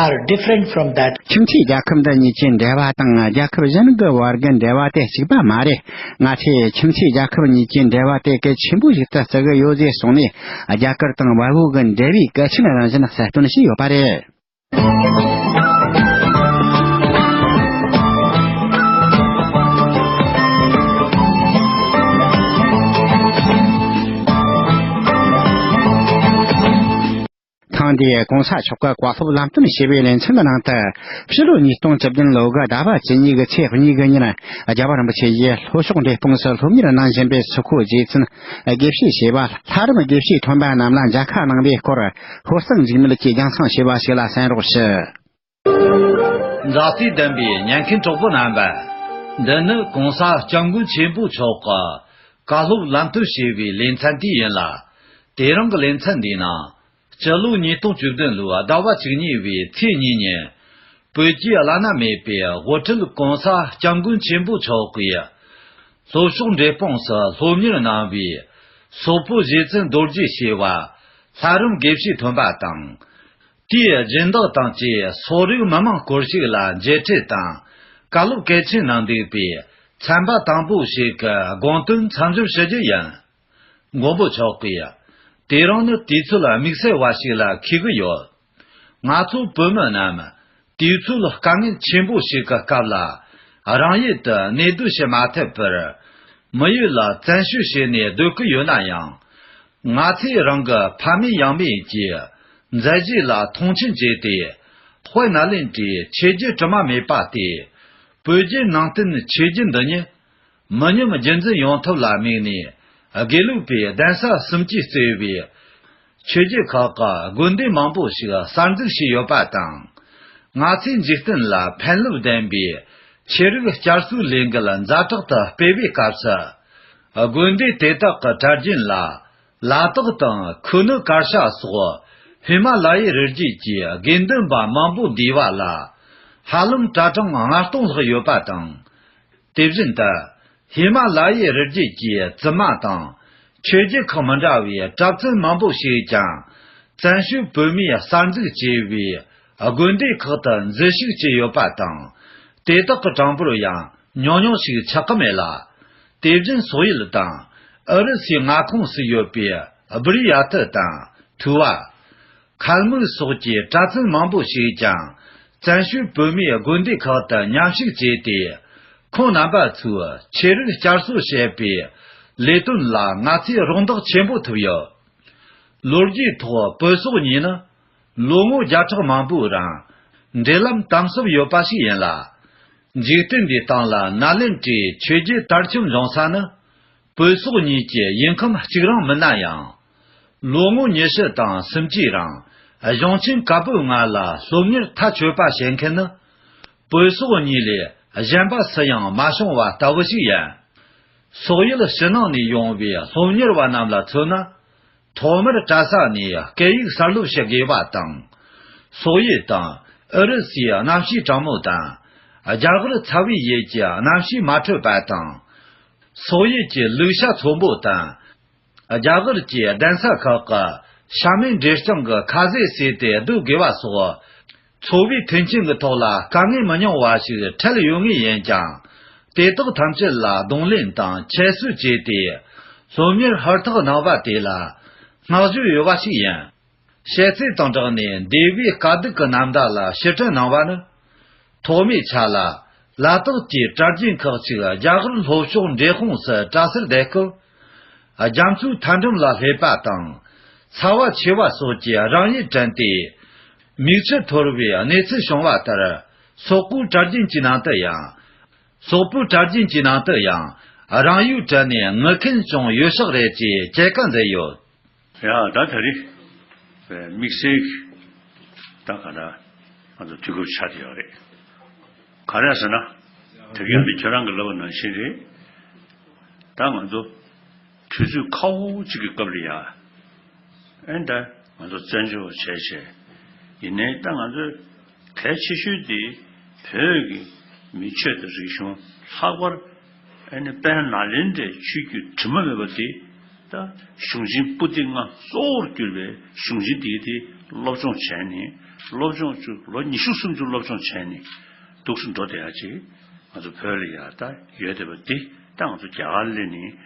are different from that. ཁྱིམ་མཚེས་རྒྱལ་ཁབ་འདི་གཉིས་ཀྱི་འབྲེལ་བ་དང་རྒྱལ་ཁབ་གཞན་གྱི་བར་གྱི་འབྲེལ་བ་དེ་གཅིག་པ་མ་རེད། ང་ཚོས་ཁྱིམ་མཚེས་རྒྱལ་ཁབ་གཉིས་ཀྱི་འབྲེལ་བ་དེ་གལ་ཆེན་པོ་ཞིག་ཏུ་བརྩི་གི་ཡོད་ཅེས་གསུངས་ནས། རྒྱ་གར་དང་ཝེ་ཝུའུ་གི་འབྲེལ་བའི་གལ་ཆེན་རང་བཞིན་གསལ་སྟོན་བྱས་ཡོད་པ་རེད། ཐེངས་འདིའི་གོང་ས་མཆོག་གི་བཀའ་སློབ་ལམ་སྟོན་ཞེས་པའི་ལེ་ཚན་གྱི་ནང་དུ། ཕྱི་ལོ་ཉིས་སྟོང་བཅུ་བདུན་ལོ་གི་ཟླ་བ་བཅུ་གཉིས་ཀྱི་ཚེས་གཉིས་ཀྱི་ཉིན། རྒྱལ་བ་རིན་པོ་ཆེ་ཡིས་ལྷོ་ཕྱོགས་འབྲས་སྤུངས་སུ་སློབ་གཉེར་གནང་བཞིན་པའི་སོག་པོའི་རྗེ་བཙུན་དགེ་བཤེས་ཞེས་པ་ལྷ་རམས་དགེ་བཤེས་ཐོན་པ་རྣམས་ལ་མཇལ་ཁ་གནང་བའི་སྐོར། ཧོར་གཙང་འཇིགས་མེད་ཀྱིས་རྒྱང་སྲིང་ཞེས་པ་ཞིག་ལ་གསན་རོགས་ཞུ། མཛའ་བརྩེ་ལྡན་པའི་ཉན་མཁན་གྲོགས་པོ་རྣམ་པ། འདི་ནི་གོང་ས་སྐྱབས་མགོན་ཆེན་པོ་མཆོག་གི་བཀའ་སློབ་ལམ་སྟོན་ཞེས་པའི་ལེ་ཚན་དེ་ཡིན་ལ། དེ་རིང་གི་ལེ་ཚན་འདིའི་ནང་། སྤྱི་ལོ་ཉིས་སྟོང་བཅུ་བདུན་ལོའི་ཟླ་བ་བཅུ་གཉིས་པའི་ཚེས་གཉིས་ཉིན། བོད་ཀྱི་བླ་ན་མེད་པའི་དབུ་ཁྲིད་གོང་ས་སྐྱབས་མགོན་ཆེན་པོ་མཆོག་གིས། ལྷོ་ཕྱོགས་འབྲས་སྤུངས་སུ་སློབ་གཉེར་གནང་བའི་སོག་པོ་རྗེ་བཙུན་རྡོ་རྗེ་ཞེས་པ་ལྷ་རམས་དགེ་བཤེས་ཐོན་པ་དང་། དེའི་སྦྱིན་བདག་དང་བཅས་སོག་རིགས་མི་མང་སྐོར་ཞིག་ལ་མཇལ་འཕྲད་དང་བཀའ་སློབ་གལ་ཆེན་གནང་འདུག་པས། ཚན་པ་དང་པོ་ཞིག་གི་དགོངས་དོན་མཚམས་ཞིབ་ཞུ་རྒྱུ་ཡིན། མགོན་པོ་མཆོག་གིས། དེ་རིང་ནི་དུས་ཚོད་དམིགས་བསལ་བ་ཞིག་ལ་འཁེལ་གྱི་ཡོད། ང་ཚོ་བོད་མི་རྣམས་དུས་ཚོད་དཀའ་ངལ་ཆེན་པོ་ཞིག་གི་སྐབས་ལ་རང་ཡུལ་དུ་གནས་སྡོད་བྱེད་མ་ཐུབ་པར། མི་ཡུལ་ལ་བཙན་བྱོལ་བྱས་ནས་སྡོད་ཀྱི་ཡོད་ན་ཡང་། ང་ཚོས་རང་གི་ཕ་མེས་ཡང་མེས་ཀྱི་མཛད་རྗེས་ལ་མཐོང་ཆེན་བྱས་ཏེ། དཔལ་ནཱ་ལེནྡྲའི་ཆོས་བརྒྱུད་དྲི་མ་མེད་པ་སྟེ། བོད་བརྒྱུད་ནང་བསྟན་ཆོས་བརྒྱུད་འདི་ཉིད། མི་ཉམས་རྒྱུན་འཛིན་ཡོང་ཐབས་ལ་དམིགས་ནས། དགེ་ལུགས་པའི་གདན་ས་གསུམ་གྱིས་གཙོས་པའི་ཆོས་བརྒྱུད་ཁག་གི་དགོན་སྡེ་མང་པོ་ཞིག་གསར་འཛུགས་བྱས་ཡོད་པ་དང་། ང་ཚོས་འཇིག་རྟེན་ལ་ཕན་རླབས་ལྡན་པའི་ཆོས་རིག་བསྐྱར་གསོའི་ལས་འགུལ་ཛ་དྲག་ཏུ་སྤེལ་བའི་སྐབས་སུ། དགོན་སྡེ་དེ་དག་གི་གྲྭ་རྒྱུན་ལ་ལ་དྭགས་དང་ཁུ་ནུ་དཀར་ཤ་སོགས་ཧི་མ་ལ་ཡའི་རི་རྒྱུད་ཀྱི་དགེ་འདུན་པ་མང་པོ་འདུས་པ་ལ། ཧ་ལམ་གྲྭ་གྲངས་ལྔ་སྟོང་ལྷག་ཡོད་པ་དང་། དེ་བཞིན་དུ། ཧི་མ་ལ་ཡའི་རི་རྒྱུད་ཀྱི་བཙུན་མ་དང་། ཆོས་བརྒྱུད་ཁག་མི་འདྲ་བའི་གྲྭ་བཙུན་མང་པོ་ཞིག་ཀྱང་། བཙན་བྱོལ་བོད་མིས་གསར་འཛུགས་བྱས་པའི་དགོན་སྡེ་ཁག་ཏུ་འཛུལ་ཞུགས་བྱས་ཡོད་པ་དང་། དེ་དག་གི་གྲངས་འབོར་ཡང་ཉུང་ཉུང་ཞིག་ཆགས་ཀྱི་མེད་ལ། དེ་བཞིན་སོག་ཡུལ་དང་། ཨུ་རུ་སུའི་མངའ་ཁོངས་སུ་ཡོད་པའི་སྦུར་ཡ་ཐི་དང་ཐུ་བ། ཁལ་མུག་སོགས་ཀྱི་གྲྭ་བཙུན་མང་པོ་ཞིག་ཀྱང་བཙན་བྱོལ་བོད་མིའི་དགོན་སྡེ་ཁག་ཏུ་མཉམ་ཞུགས་བྱས་ཏེ། ཁོང་རྣམ་པ་ཚོས་ཆོས་རིག་བསྐྱར་གསོ་བྱེད་པའི་ལས་དོན་ལ་ང་ཚོས་རོགས་འདེགས་ཆེན་པོ་ཐུབ་ཡོད། ལོ་རྒྱུས་ཐོག་བོད་སོག་གཉིས་ནི་ལོ་ངོ་བརྒྱ་ཕྲག་མང་པོའི་རིང་འབྲེལ་ལམ་དམ་ཟབ་ཡོད་པ་ཞིག་ཡིན་ལ། འཇིག་རྟེན་འདིའི་སྟེང་ལ་ནཱ་ལེནྡྲའི་ཆོས་བརྒྱུད་དར་ཁྱབ་འབྱུང་ས་ནི། བོད་སོག་གཉིས་ཀྱི་ཡུལ་ཁམས་གཅིག་རང་མིན་ན་ཡང་། ལོ་ངོ་ཉི་ཤུ་དང་སུམ་ཅུའི་རིང་གཞུང་ཆེན་བཀའ་པོད་ལྔ་ལ་སློབ་གཉེར་མཐའ་ཆོད་པ་བྱེད་མཁན་ནི། བོད་སོག་གཉིས་ལས་གཞན་པ་སུ་ཡང་མ་བྱུང་བ་ལྟ་བུ་ཞིག་ཡིན། སོག་ཡུལ་ཕྱི་ནང་ནས་ཡོང་བའི་སློབ་གཉེར་བ་རྣམས་ལ་མཚོན་ན། ཐོག་མར་གྲྭ་ས་ནས་སྐད་ཡིག་གསར་སློབ་བྱེད་དགོས་པ་དང་། སོག་ཡུལ་དང་ཨུ་རུ་སུའི་གནམ་གཤིས་གྲང་མོ་དང་། རྒྱ་གར་ཚ་བའི་ཡུལ་གྱི་གནམ་གཤིས་མ་འཕྲོད་པ་དང་། སོག་ཡུལ་གྱི་ལུག་ཤ་ཚོན་པོ་དང་། རྒྱ་གར་གྱི་གདན་ས་ཁག་གི་ཤ་མེད་འབྲས་རྐྱང་གི་ཁ་ཟས་ཟོས་ཏེ་སྡོད་དགོས་པ་སོགས། འཚོ་བའི་མཐུན་རྐྱེན་གྱི་ཐོག་ལ་དཀའ་ངལ་མི་ཉུང་བ་ཞིག་འཕྲད་ཡོད་ངེས་ཡིན་ཀྱང་། དེ་དག་ཐམས་ཅད་ལ་གདོང་ལེན་དང་ཁྱད་གསོད་བྱས་ཏེ། སློབ་གཉེར་ཧུར་ཐག་གནང་བ་དེ་ལ་བསྔགས་བརྗོད་ཡོད་པ་ཞིག་ཡིན། བཤད་ཚིག་དང་སྦྲགས་ནས་འདས་པོའི་དཀའ་སྡུག་གི་རྣམ་ཐར་ལ་ཕྱིར་དྲན་གནང་བ་ནི། ཐོག་མའི་ཆ་ལ་ལ་དྭགས་ཀྱི་གྲྭ་རྒྱུན་ཁག་ཅིག་རྒྱ་གར་ལྷོ་ཕྱོགས་འབྲས་སྤུངས་སུ་གྲྭ་སར་བསྡད་སྐབས། རྒྱ་མཚོའི་མཐའ་འགྲམ་ལ་སླེབས་པ་དང་། ཚ་བ་ཆེ་བ་སོགས་ཀྱིས་རང་ཡུལ་དྲན་ཏེ། མིག་ཆུ་འཐོར་བའི་གནས་ཚུལ་བྱུང་བ་ལྟར། སོག་པོའི་གྲྭ་རྒྱུན་གྱི་ནང་དུ་ཡང་། སོག་པོའི་གྲྭ་རྒྱུན་གྱི་ནང་དུ་ཡང་རང་ཡུལ་དྲན་ནས་ངུ་མཁན་ཅུང་ཡོད་ཤག་རེད་ཅེས་སྐྱེད་ཀ་མཛད་ཡོད། ཡ། ད་ད་རེས་དམིགས་བསལ་ད་ག་ད་ང་ཚོ་དུས་སྐབས་ཆགས་ཀྱི་ཡོད་རེད། ག་རེ་ཟེར་ན། དེ་ག་ནི་ཁྱོད་རང་གི་ལབ་པ་ནང་བཞིན་རེད། ད་ང་ཚོ་དུས་ཚོད་ཁག་པོ་གཅིག་གི་སྐབས་ལ་ཡ། ཨེ་ད་ང་ཚོ་བཙན་བྱོལ་བྱས་བྱས། ཡིན་ནའི་ད་ང་ཚོས་ གལ་ཆེ་ཤོས་དེ་བོད་ཀྱི་མི་ཆོས་དང་རིག་གཞུང་། ལྷག་པར་ཨ་ནི་དཔལ་ནཱ་ལེནྡྲའི་ཆོས་བརྒྱུད་དྲི་མ་མེད་པ་དེ། ད་གཞུང་ཆེན་པོ་ཏི་ལྔ་གཙོ་བོར་གྱུར་པའི་གཞུང་ཆེན་དེ་དེ་སློབ་སྦྱོང་བྱས་ནས། སློབ་སྦྱོང་བཅུ་ལོ་ཉི་ཤུ་སུམ་ཅུ་སློབ་སྦྱོང་བྱས་ནས་འདུག་སེ་འགྲོ་བསྡད་ཡ་ཅིག་ང་ཚོ་བོད་ལ་ཡ་ད་ཡོད་བསྡད་པ་འདི། ད་ང་ཚོ་རྒྱ་གར་སླེབས་ནས་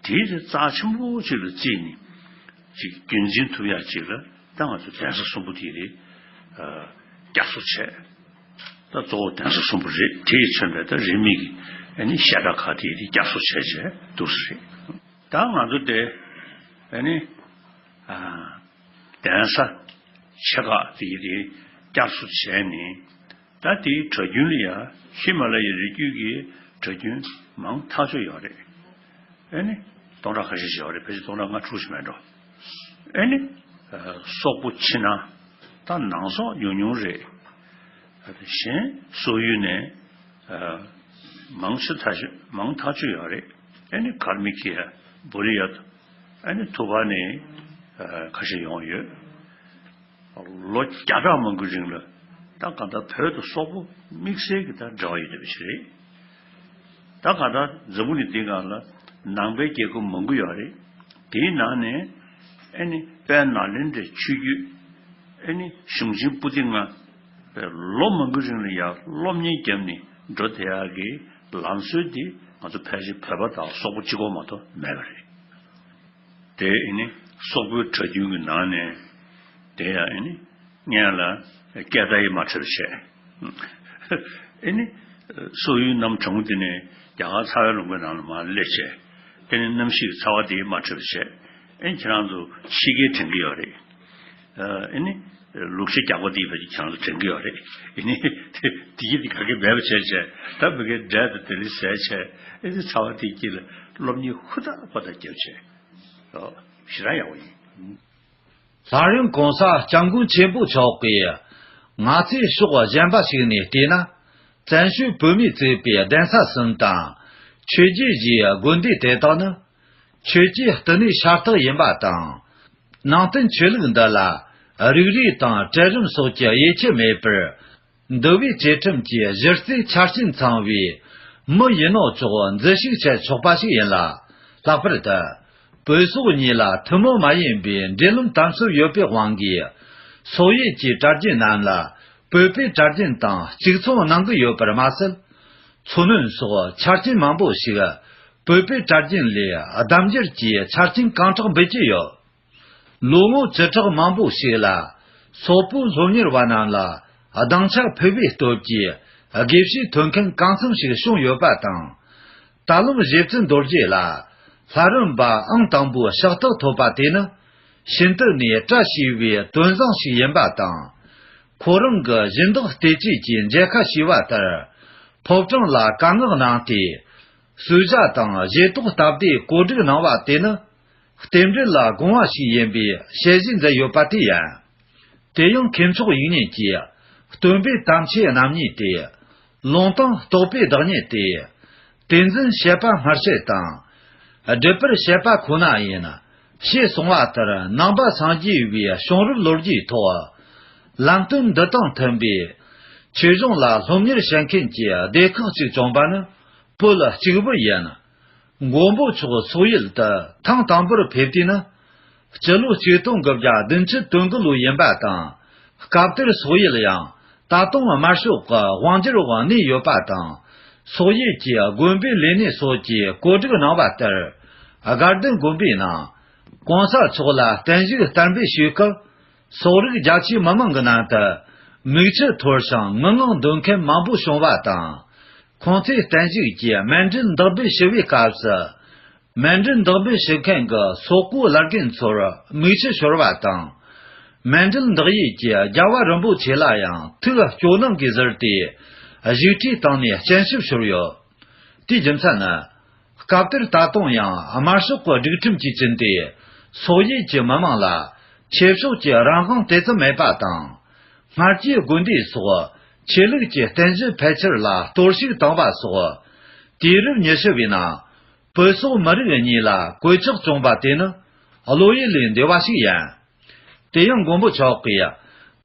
དེའི་རྩ་ཆེན་པོ་ཅིག་ལ་བརྩིས་ནས་ཅིག་རྒྱུན་འཛིན་ཐུབ་ཡ་ཅིག་ལ། ད་ང་ཚོ་གདན་ས་གསུམ་པོ་དེ་རེད། ཨ། བསྐྱར་གསོ་བྱས། ད་གཙོ་བོ་གདན་ས་གསུམ་པོ་རེད། དེས་མཚོན་པའི་ད་རིས་མེད་ཀྱི་ཨ་ནི་བཤད་གྲྭ་ཁག་དེ་རེད། བསྐྱར་གསོ་བྱས་བྱས་འདུག་སེ་རེད། ད་ང་ཚོ་དེ་ཨ་ནི་ཨ་གདན་ས་ཆེ་ཁག་དེ་རེད། བསྐྱར་གསོ་བྱས་ནས། ད་དེའི་གྲྭ་རྒྱུན་ལ་ཡ་ཧི་མ་ལ་ཡའི་རི་རྒྱུད་ཀྱི་གྲྭ་རྒྱུན་མང་ཐག་ཆོད་ཡོད་རེད། ཨེ་ནི་སྟོང་ཕྲག་ཁ་ཤས་ཤིག་ཡོད་རེད། ཕལ་ཆེར་སྟོང་ཕྲག་ལྔ་དྲུག་ཞིག་མེད་འགྲོ། ཨེ་ནི་ཨ་སོག་པོ་ཕྱི་ནང་ད་ནང་སོག་ཉུང་ཉུང་རེད། ཨ་གཞན་སོག་ཡུལ་ནས་ཨ་མང་ཆེ་ཐག་ཆོད་མང་ཐག་ཆོད་ཡོད་རེད། ཨེ་ནི་ཀལ་མི་ཀི་ཡ། བོ་རི་ཡ། ཨེ་ནི་ཐུ་བ་ནས་ཨ་ཁ་ཤས་ཡོང་ཡོད། ལོ་བརྒྱ་ཕྲག་མང་པོའི་རིང་ལ་ད་གང་ལྟར་བོད་དང་སོག་པོ་དམིགས་བསལ་གྱི་ད་འབྲེལ་བ་ཡོད་བསྡད་པ་ཞིག་རེད། ད་གང་ལྟར་འཛམ་བུ་གླིང་འདི་སྒང་ལ་ནང་པའི་རྒྱལ་ཁབ་མང་པོ་ཡོད་རེད། དེའི་ནང་ནས་ཨེ་ནི་དཔལ་ནཱ་ལེནྡྲའི་ཆོས་བརྒྱུད། ཨེ་ནི་གཞུང་ཆེན་པོ་ཏི་ལྔ་ལོ་མང་པོའི་རིང་ལ་ཡར་སློབ་གཉེར་བརྒྱབ་ནས་འགྲོ་བསྡད་ཡག་གི་ལམ་སྲོལ་འདི་ང་ཚོ་ཕལ་ཆེར་བོད་པ་དང་སོག་པོ་གཅིག་པོ་མ་གཏོགས་མེད་པ་རེད། དེ་ཨེ་ནི་སོག་པོའི་གྲྭ་རྒྱུན་གྱི་ནང་ནས་དེ་ཡང་ཨེ་ནི་སྔོན་ལ་སྐད་བརྡ་ཡིས་མ་ཁྲིད་པ་བྱས། ཨེ་ནི་སོག་ཡུལ་གནམ་གྲང་མོ་དེ་ནས་རྒྱ་གར་ཚ་བའི་ལུང་པའི་ནང་ལ་མར་སླེབས་བྱས། ཨེ་ནི་གནམ་གཤིས་ཀྱི་ཚ་བ་དེ་ཡིས་མ་ཁྲིད་པ་བྱས། ཨེ་ནི་ཁྱེད་རང་ཚོ་ཕྱི་རྒྱལ་དྲན་གྱི་ཡོད་རེད། ཨེ་ནི་ལུག་ཤ་རྒྱགས་པ་དེ་ཡིས་ཕལ་ཆེར་ཁྱེད་རང་ཚོ་དྲན་གྱི་ཡོད་རེད། ཨེ་ནི་དེ་ཡིས་དེ་ག་གེ་མེད་པ་བྱས་བྱས། ད་མི་གའི་འབྲས་དང་དེ་ལས་ཟས་བྱས། ཨེ་ནི་ཚ་བ་དེའི་དཀྱིལ་ལ་སློབ་གཉེར་ཧུར་ཐག་པ་ཐག་བརྒྱབ་བྱས། ཞེ་དྲག་ཡག་པོ་ཡིན། ལྷ་རམས་གོང་ས་སྐྱབས་མགོན་ཆེན་པོ་མཆོག་གིས་ང་ཚོས་ཕྱོགས་གཞན་པ་ཞིག་ནས་བལྟས་ན། བཙན་བྱོལ་བོད་མིས་བཙུགས་པའི་གདན་ས་གསུམ་དང་། ཆོས་བརྒྱུད་བཞིའི་དགོན་སྡེ་དེ་དག་ནི་ཆོས་ཀྱི་བསྟི་གནས་ཤ་སྟག་ཡིན་པ་དང་། ནང་བསྟན་ཆོས་ལུགས་འདི་ལ་རིགས་རུས་དང་གྲལ་རིམ་སོགས་ཀྱི་དབྱེ་ཁྱད་མེད་པར། འདུལ་བའི་བཅས་ཁྲིམས་ཀྱི་གཞི་རྩའི་ཆ་རྐྱེན་ཚང་བའི་མི་ཡིན་ནོ་ཅོག་འཛུལ་ཞུགས་བྱེད་ཆོག་པ་ཞིག་ཡིན་ལ། ལྷག་པར་དུ་བོད་སོག་གཉིས་ལ་ཐུན་མོང་མ་ཡིན་པའི་འབྲེལ་ལམ་དམ་ཟབ་ཡོད་པའི་དབང་གིས། སོག་ཡུལ་གྱི་གྲྭ་རྒྱུན་རྣམས་ལ་བོད་པའི་གྲྭ་རྒྱུན་དང་གཅིག་མཚུངས་གནང་གི་ཡོད་པར་མ་ཟད། མཚོ་སྔོན་སོགས་ཆ་རྐྱེན་མང་པོ་ཞིག་བོད་པའི་གྲྭ་རྒྱུན་ལས་གདམ་རྒྱུད་ཀྱི་ཆ་རྐྱེན་གང་དྲག་འབུལ་གྱི་ཡོད། ལོ་ངོ་བཅུ་ཕྲག་མང་པོ་ཞིག་ལ། སོག་པོའི་སློབ་གཉེར་བ་རྣམས་ལ་སྡིངས་ཆ་ཕུལ་བའི་སྟོབས་ཀྱིས། དགེ་བཤེས་ཐོན་མཁན་གང་འཚམ་ཞིག་བྱུང་ཡོད་པ་དང་། ད་ལམ་རྗེ་བཙུན་རྡོ་རྗེ་ལ། ལྷ་རམས་པ་ཨང་དང་པོའི་ཕྱག་རྟགས་ཐོབ་པ་དེ་ནི། ཤིན་ཏུ་ནས་བཀྲ་ཤིས་པའི་དོན་བཟང་ཞིག་ཡིན་པ་དང་། ཁོ་རང་གི་སྦྱིན་བདག་བལྟས་བཅོས་ཀྱི་མཇལ་ཁ་ཞུས་པ་ལྟར། ཕོ་བྲང་ལ་བཀའ་མངགས་གནང་སྟེ། གསོལ་ཇ་དང་བཞེས་ཏོག་སྟབས་བདེ་གོ་སྒྲིག་གནང་བ་དེ་ནི། རྟེན་འབྲེལ་ལ་དགོངས་པ་ཞིག་ཡིན་པའི་ཞལ་བཞེས་མཛད་ཡོད་པ་དེ་ཡིན། དེ་ཡང་མཁས་མཆོག་དབྱིག་གཉེན་གྱིས་སྟོན་པའི་དམ་ཆོས་རྣམ་གཉིས་ཏེ། ལུང་དང་རྟོགས་པའི་བདག་ཉིད་དེ། དེ་འཛིན་བྱེད་པ་སྨྲ་བྱེད་དང་། སྒྲུབ་པར་བྱེད་པ་ཁོ་ན་ཡིན། ཞེས་གསུངས་པ་ལྟར་ནང་པ་སངས་རྒྱས་པའི་བྱུང་རབས་ལོ་རྒྱུས་ཐོག་ལམ་སྟོན་འདི་དང་མཐུན་པའི་ཆོས་གཞུང་ལ་སློབ་གཉེར་བྱེད་མཁན་གྱི་སྡེ་ཁག་ཅིག་བྱུང་པ་ནི་བོད་གཅིག་པུ་ཡིན། མགོན་པོ་མཆོག་སོག་ཡུལ་དུ་ཐེངས་དང་པོར་ཕེབས་དུས་ནི། སྤྱི་ལོ་ཆིག་སྟོང་དགུ་བརྒྱ་བདུན་ཅུ་དོན་དགུ་ལོ་ཡིན་པ་དང་། སྐབས་དེར་སོག་ཡུལ་ཡང་ད་དུང་དམར་ཤོག་གི་དབང་སྒྱུར་འོག་གནས་ཡོད་པ་དང་། སོག་ཡུལ་གྱི་དགོན་པའི་ལས་སྣེ་སོགས་ཀྱིས་གོ་སྒྲིག་གནང་བ་ལྟར། དགའ་ལྡན་དགོན་པའི་ནང་གོང་ས་མཆོག་ལ་བརྟན་བཞུགས་བསྟར་འབུལ་ཞུས་སྐབས། སོག་རིགས་རྒྱ་ཆེའི་མི་མང་གི་ནང་དུ་མིག་ཆུ་འཐོར་ཞིང་ངུ་ངག་འདོན་མཁན་མང་པོ་བྱུང་བ་དང་། ཁོང་ཚོས་བརྟན་བཞུགས་ཀྱི་མཎྜལ་འདེགས་འབུལ་ཞུ་བའི་སྐབས་སུ། མཎྜལ་འདེགས་འབུལ་ཞུ་མཁན་གྱི་སོག་པོའི་བླ་རྒན་ཚོར་མིག་ཆུ་ཤོར་བ་དང་། མཎྜལ་འདེགས་ཡུལ་གྱི་རྒྱལ་བ་རིན་པོ་ཆེ་ལ་ཡང་ཐུགས་སྐྱོ་སྣང་གིས་གཟིར་ཏེ། བཞུགས་ཁྲིའི་སྟེང་ནས་སྤྱན་ཞབས་ཤོར་ཡོད། དེའི་རྒྱུ་མཚན་ནི། སྐབས་དེར་ད་དུང་ཡང་དམར་ཤོག་གི་སྒྲིག་ཁྲིམས་ཀྱི་བཅིངས་ཏེ། སོག་ཡུལ་གྱི་མི་མང་ལ་ཆོས་ཕྱོགས་ཀྱི་རང་དབང་དེ་ཙམ་མེད་པ་དང་། སྔར་གྱི་དགོན་སྡེ་སོགས་ཆོས་ལུགས་ཀྱི་རྟེན་གཞི་ཕལ་ཆེར་ལ་གཏོར་བཤིག་བཏང་བ་སོགས། དུས་རབས་ཉི་ཤུ་བའི་ནང་བོད་སོག་མི་རིགས་གཉིས་ལ་གོད་ཆག་བྱུང་བ་དེ་ནི་བློ་ཡུལ་ལས་འདས་པ་ཞིག་ཡིན། དེ་ཡང་མགོན་པོ་མཆོག་གིས་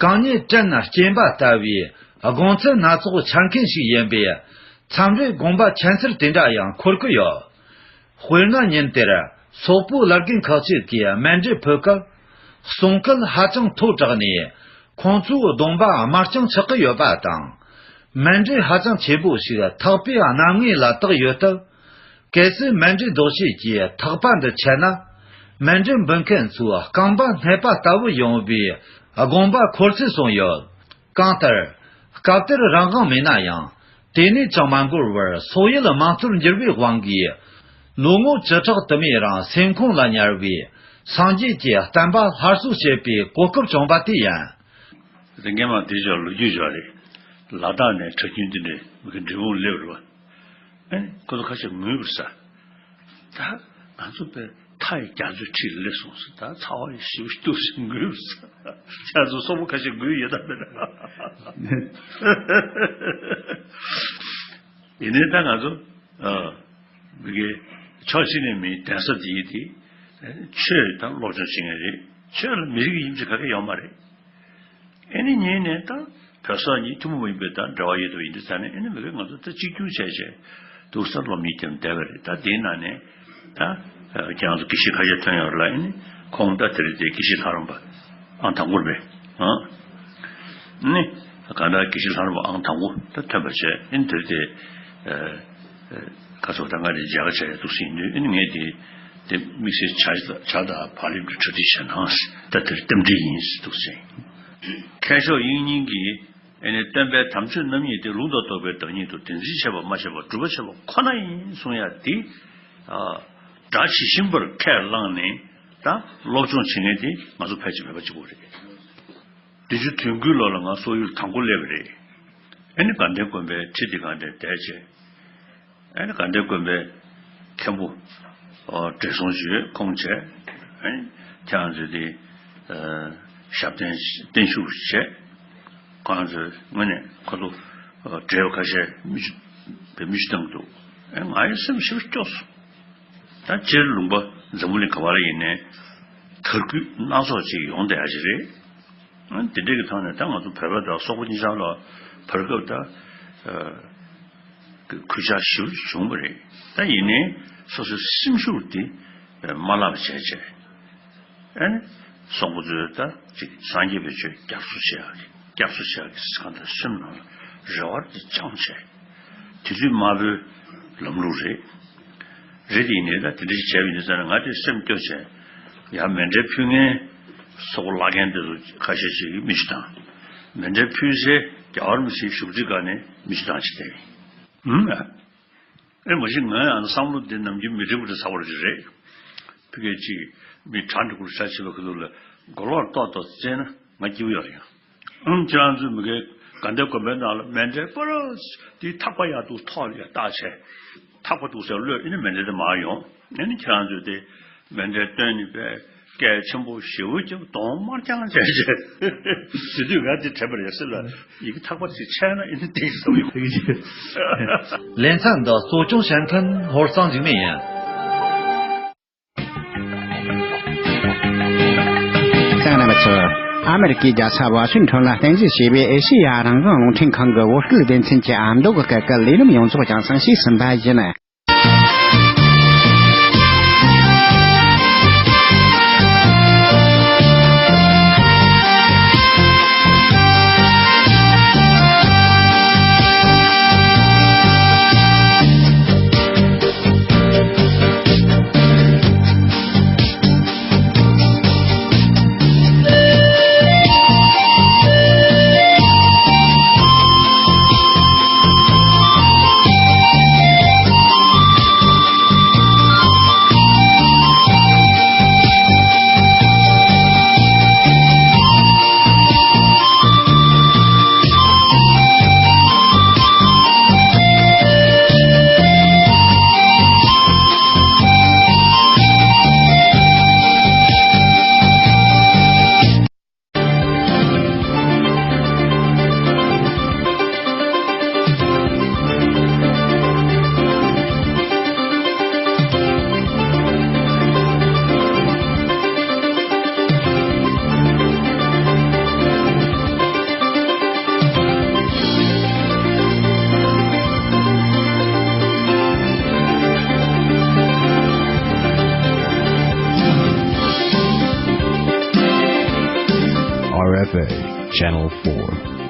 གང་ཉིད་བྲན་སྐྱེན་པ་ལྟ་བུའི་ དགོངས་ཚུལ་སྣ་ཚོགས་འཆར་མཁན་ཞིག་ཡིན་པས། མཚམས་རེ་དགོངས་པ་ཁྱད་མཚར་དེ་འདྲ་ཡང་འཁོར་གི་ཡོད། དཔེར་ན་ཉིན་དེར་སོག་པོའི་བླ་རྒན་ཁག་ཅིག་གིས་མཎྜལ་ཕུལ་སྐབས། གསུང་སྐད་ཧ་ཅང་མཐོ་དྲགས་ནས་ཁོང་ཚོའི་གདོང་པ་དམར་རྐྱང་ཆགས་ཀྱི་ཡོད་པ་དང་། མཎྜལ་ཧ་ཅང་ཆེ་པོ་ཞིག་ཐག་པའི་རྣམ་ངོས་ལ་བཏགས་ཡོད་སྟབས། གལ་སྲིད་མཎྜལ་འདོགས་བྱེད་ཀྱི་ཐག་པ་འདི་ཆད་ན། མཎྜལ་འབུལ་མཁན་ཚོའི་རྐང་པ་སྣད་པ་ལྟ་བུ་ཡོང་བའི་དགོངས་པ་འཁོར་སྲིད་གསུངས་ཡོད། གང་ལྟར། སྐབས་དེར་རང་དབང་མེད་ན་ཡང་། དེ་ནས་ཅང་མ་འགོར་བར་སོག་ཡུལ་དམངས་གཙོར་འགྱུར་བའི་དབང་གིས། ལོ་ངོ་བཅུ་ཕྲག་དུ་མའི་རིང་སེམས་ཁོང་ལ་ཉར་བའི་སངས་རྒྱས་ཀྱི་བསྟན་པ་སླར་གསོ་བྱེད་པའི་གོ་སྐབས་བྱུང་བ་དེ་ཡིན། དེ་སྔས་མ་དེ་ཅག་ལོ་རྒྱུས་ཅིག་རེད། ལ་དྭགས་ནས་གྲྭ་རྒྱུན་དེ་འདྲའི་མི་གི་འབྲས་སྤུངས་སླེབས་རེད་བ། ཨེ་ཁོ་ཚོ་ཁ་ཤས་ངུས་པར་ས། ད་ང་ཚོ་པའི་མཐའ་ཡི་རྒྱ་མཚོའི་འཁྲིས་ལ་སླེབས་སོང་ཟེར། ད་ཚ་བ་ཡི་ཞིབ་ཏུ་ཟེར་ངུས་པར་ས། ཁྱེད་ཚོ་སོག་པོ་ཁ་ཤས་ངུས་ཡོད་ད་མེད་ན། ཡིན་ནའི་ད་ང་ཚོ་ཨ་མི་གི་ཕྱོགས་གཅིག་ནས་མི་གདན་ས་དེ་ཡི་དེ་ཆོས་དང་སློབ་སྦྱོང་བྱེད་མཁན་རེད། ཆོས་ལ་མི་རིགས་ཡིན་གཅིག་ག་གེ་ཡོད་མ་རེད། ཨེ་ནི་ཉིན་ནས་ད་བོད་སོག་གཉིས་ཐུན་མོང་མ་ཡིན་པའི་ད་འབྲེལ་བ་ཡོད་དུ་ཡིན་དུས་ཙང་ནས། ཨེ་ནི་མི་རེ་ང་ཚོ་ད་གཅིག་གྱུར་བྱས་བྱས་འདུག་ས་སློབ་གཉེར་དེ་བསྡད་པ་རེད། ད་དེའི་ནང་ནས་ད་ཁྱེད་རང་ཚོ་དགེ་བཤེས་ཁ་ཤས་ཐོན་ཡོད་རེད་ལ། ཨེ་ནི་ཁོང་ད་དེ་རིང་དེ་དགེ་བཤེས་ལྷ་རམས་པ་ཨང་དང་པོ་རེད་པས། ཨ་ནི་གང་ལྟར་དགེ་བཤེས་ལྷ་རམས་པ་ཨང་དང་པོ་ད་ཐོན་པ་བྱས། ཨེ་ནི་དེ་རིང་དེ་ཁ་སོགས་ད་ང་རེ་མཇལ་ཁ་བྱས་ཡ་འདུག་ཟིན་དུས། ཨེ་ནི་ངས་དེ་དེ་དམིགས་བསལ་བྱ་བྱ་དང་བག་ལེབ་ཀྱི་གྲ་སྒྲིག་བྱས་ན་ད་དེར་རྟེན་འབྲེལ་ཡིན་ཟེར་འདུག་ཟེར། མཁས་མཆོག་དབྱིག་གཉེན་གྱིས་ཨེ་ནི་སྟོན་པའི་དམ་ཆོས་རྣམ་གཉིས་ཏེ། ལུང་དང་རྟོགས་པའི་བདག་ཉིད་དོ། དེ་འཛིན་བྱེད་པ་སྨྲ་བྱེད་པ་སྒྲུབ་པ་བྱེད་པ་ཁོ་ན་ཡིན་གསུང་ཡ་དེ། ཨ་སྒྲ་ཇི་བཞིན་པར་ཁས་བླངས་ནས་ད་སློབ་སྦྱོང་བྱེད་མཁན་དེ་ང་ཚོ་ཕལ་ཆེར་བོད་པ་གཅིག་པོ་རེད། བདུན་ཅུ་དོན་དགུའི་ལོ་ལ་ང་སོག་ཡུལ་དང་པོ་སླེབས་པ་རེད། ཨེ་ནི་དགའ་ལྡན་དགོན་པའི་ཁྲི་དེ་སྒང་དེར་བསྡད་བྱས། ཨེ་ནི་དགའ་ལྡན་དགོན་པའི་མཁན་པོ་ཨོ་བགྲེས་སོང་ཞིག་ཁོང་བྱས། ཨེ་ནི་ཁྱེད་རང་ཚོས་དེ་ཨ་ཞབས་བརྟན་བརྟན་བཞུགས་བྱས། ཁོང་ཚོས་དངོས་གནས་ཁོ་ཚོ་ཨོ་བགྲེས་པ་ཁ་ཤས་མི་ཞིག་བེད་མི་ཞིག་བཏང་གི་འདུག་ཨེ་ང་ཡི་སེམས་ཞེ་པོ་སྐྱོ་སོང་། ད་སྤྱིར་ལུང་པ་འཛམ་བུ་གླིང་ག་བ་ལ་ཡིན་ནའི་དར་རྒུད་སྣ་ཚོགས་ཅིག་ཡོང་བསྡད་ཡ་ཅིག་རེད། ཨ་དེ་འདྲའི་གི་ཐོག་ནས་ད་ང་ཚོ་བོད་པ་དང་སོག་པོ་གཉིས་ཆར་ལ་བར་སྐབས་ད་ཨ་གུས་ཕྱག་ཞེ་པོ་བྱུང་བ་རེད། ད་ཡིན་ནའི་སོ་སོའི་སེམས་ཤུགས་དེ་མ་བརླག་པ་བྱས་བྱས། ཨ་ནི་སོག་པོ་ཚོས་ད་ཅིག་སངས་རྒྱས་པའི་ཆོས་སྐྱབས་སུ་མཆི་ཡག་རེད། སྐྱབས་སུ་མཆི་ཡག་གི་གང་ལྟར་སེམས་ནང་ལ་རེ་བ་དེ་བཅངས་བྱས། དེ་དུས་དམར་པོའི་ལམ་ལུགས་རེད། རེད་དེ་ཡིན་ནའི་ད་དེ་འདྲ་ཞིག་བྱས་པ་ཡིན་ཙང་ང་དེ་སེམས་སྐྱོ་བྱས། ཡང་མཎྜལ་ཕུལ་མཁན་སོག་པོ་བླ་རྒན་དེ་ཚོ་ཁ་ཤས་ཤིག་གིས་མི་ཞིག་བཏང་། མཎྜལ་ཕུལ་སའི་རྒྱལ་བ་རིན་པོ་ཆེའི་བཞུགས་ཁྲི་སྒང་ནས་མི་ཞིག་བཏང་བྱས་བསྡད་ཡིན། ཨུམ། ཨེ་མ་གཞི་ང་ཡང་བསམ་བློ་འདི་ནམ་རྒྱུན་མི་འགྲིག་པ་འདྲ་ཚ་བ་ཞིག་རེད། ཕ་གི་གཅིག་མི་གྲ་འགྲིག་པོ་ཞིག་བྱས་པ་གི་འདུག་ལ། མགོ་ལོག་ཏོག་ཏོག་བཙལ་ན་ང་སྐྱིད་པོ་ཡོད་རེད་ཡང་། ཨང་ཁྱེད་རང་ཚོའི་མི་གའི་དགའ་ལྡན་དགོན་པའི་ནང་ལ་མཎྜལ་པོ་རོ་དེའི་ཐག་པ་ཡག་འདུག་ཐོག་ལ་ཡ་བཏགས་བྱས། ཐག་པ་འདུག་ཟེར་གློད། ཨེ་ནི་མཎྜལ་དེ་མར་ཡོང་། ཨེ་ནི་ཁྱེད་རང་ཚོས་དེ་མཎྜལ་བཏོན་ནས་པས་སྐད་ཆེན་པོ་ཞེ་པོ་ཅིག་གདོང་དམར་རྐྱང་བྱས་བྱས། དེ་དུས་ང་དེ་དྲན་པ་རེད་ཟེར་ལ། ཡི་གེ་ཐག་པ་ཅིག་ཆད་ན་ཨེ་ནི་དེ་གི་བཟོ་ཡོང་། ལེ་ཚན་འདི་གཙོ་སྐྱོང་བྱེད་མཁན་ཧོར་གཙང་འཇིགས་མེད་ཡིན། གསན་མཁན་རྣམ་པ་ཚོ། ཨ་མེ་རི་ཀའི་རྒྱལ་ས་ཝ་ཤིང་ཊོན་ལ་རྟེན་གཞི་བྱས་པའི་ཨེ་ཤེ་ཡ་རང་དབང་རླུང་འཕྲིན་ཁང་གི་བོད་སྐད་སྡེ་ཚན་གྱི་ཨ་མདོ་གི་སྐད་ཀྱི་ལས་རིམ་ཡོངས་རྫོགས་རྒྱང་སྲིང་ཞུས་ཟིན་པ་ཡིན། Bay, Channel four.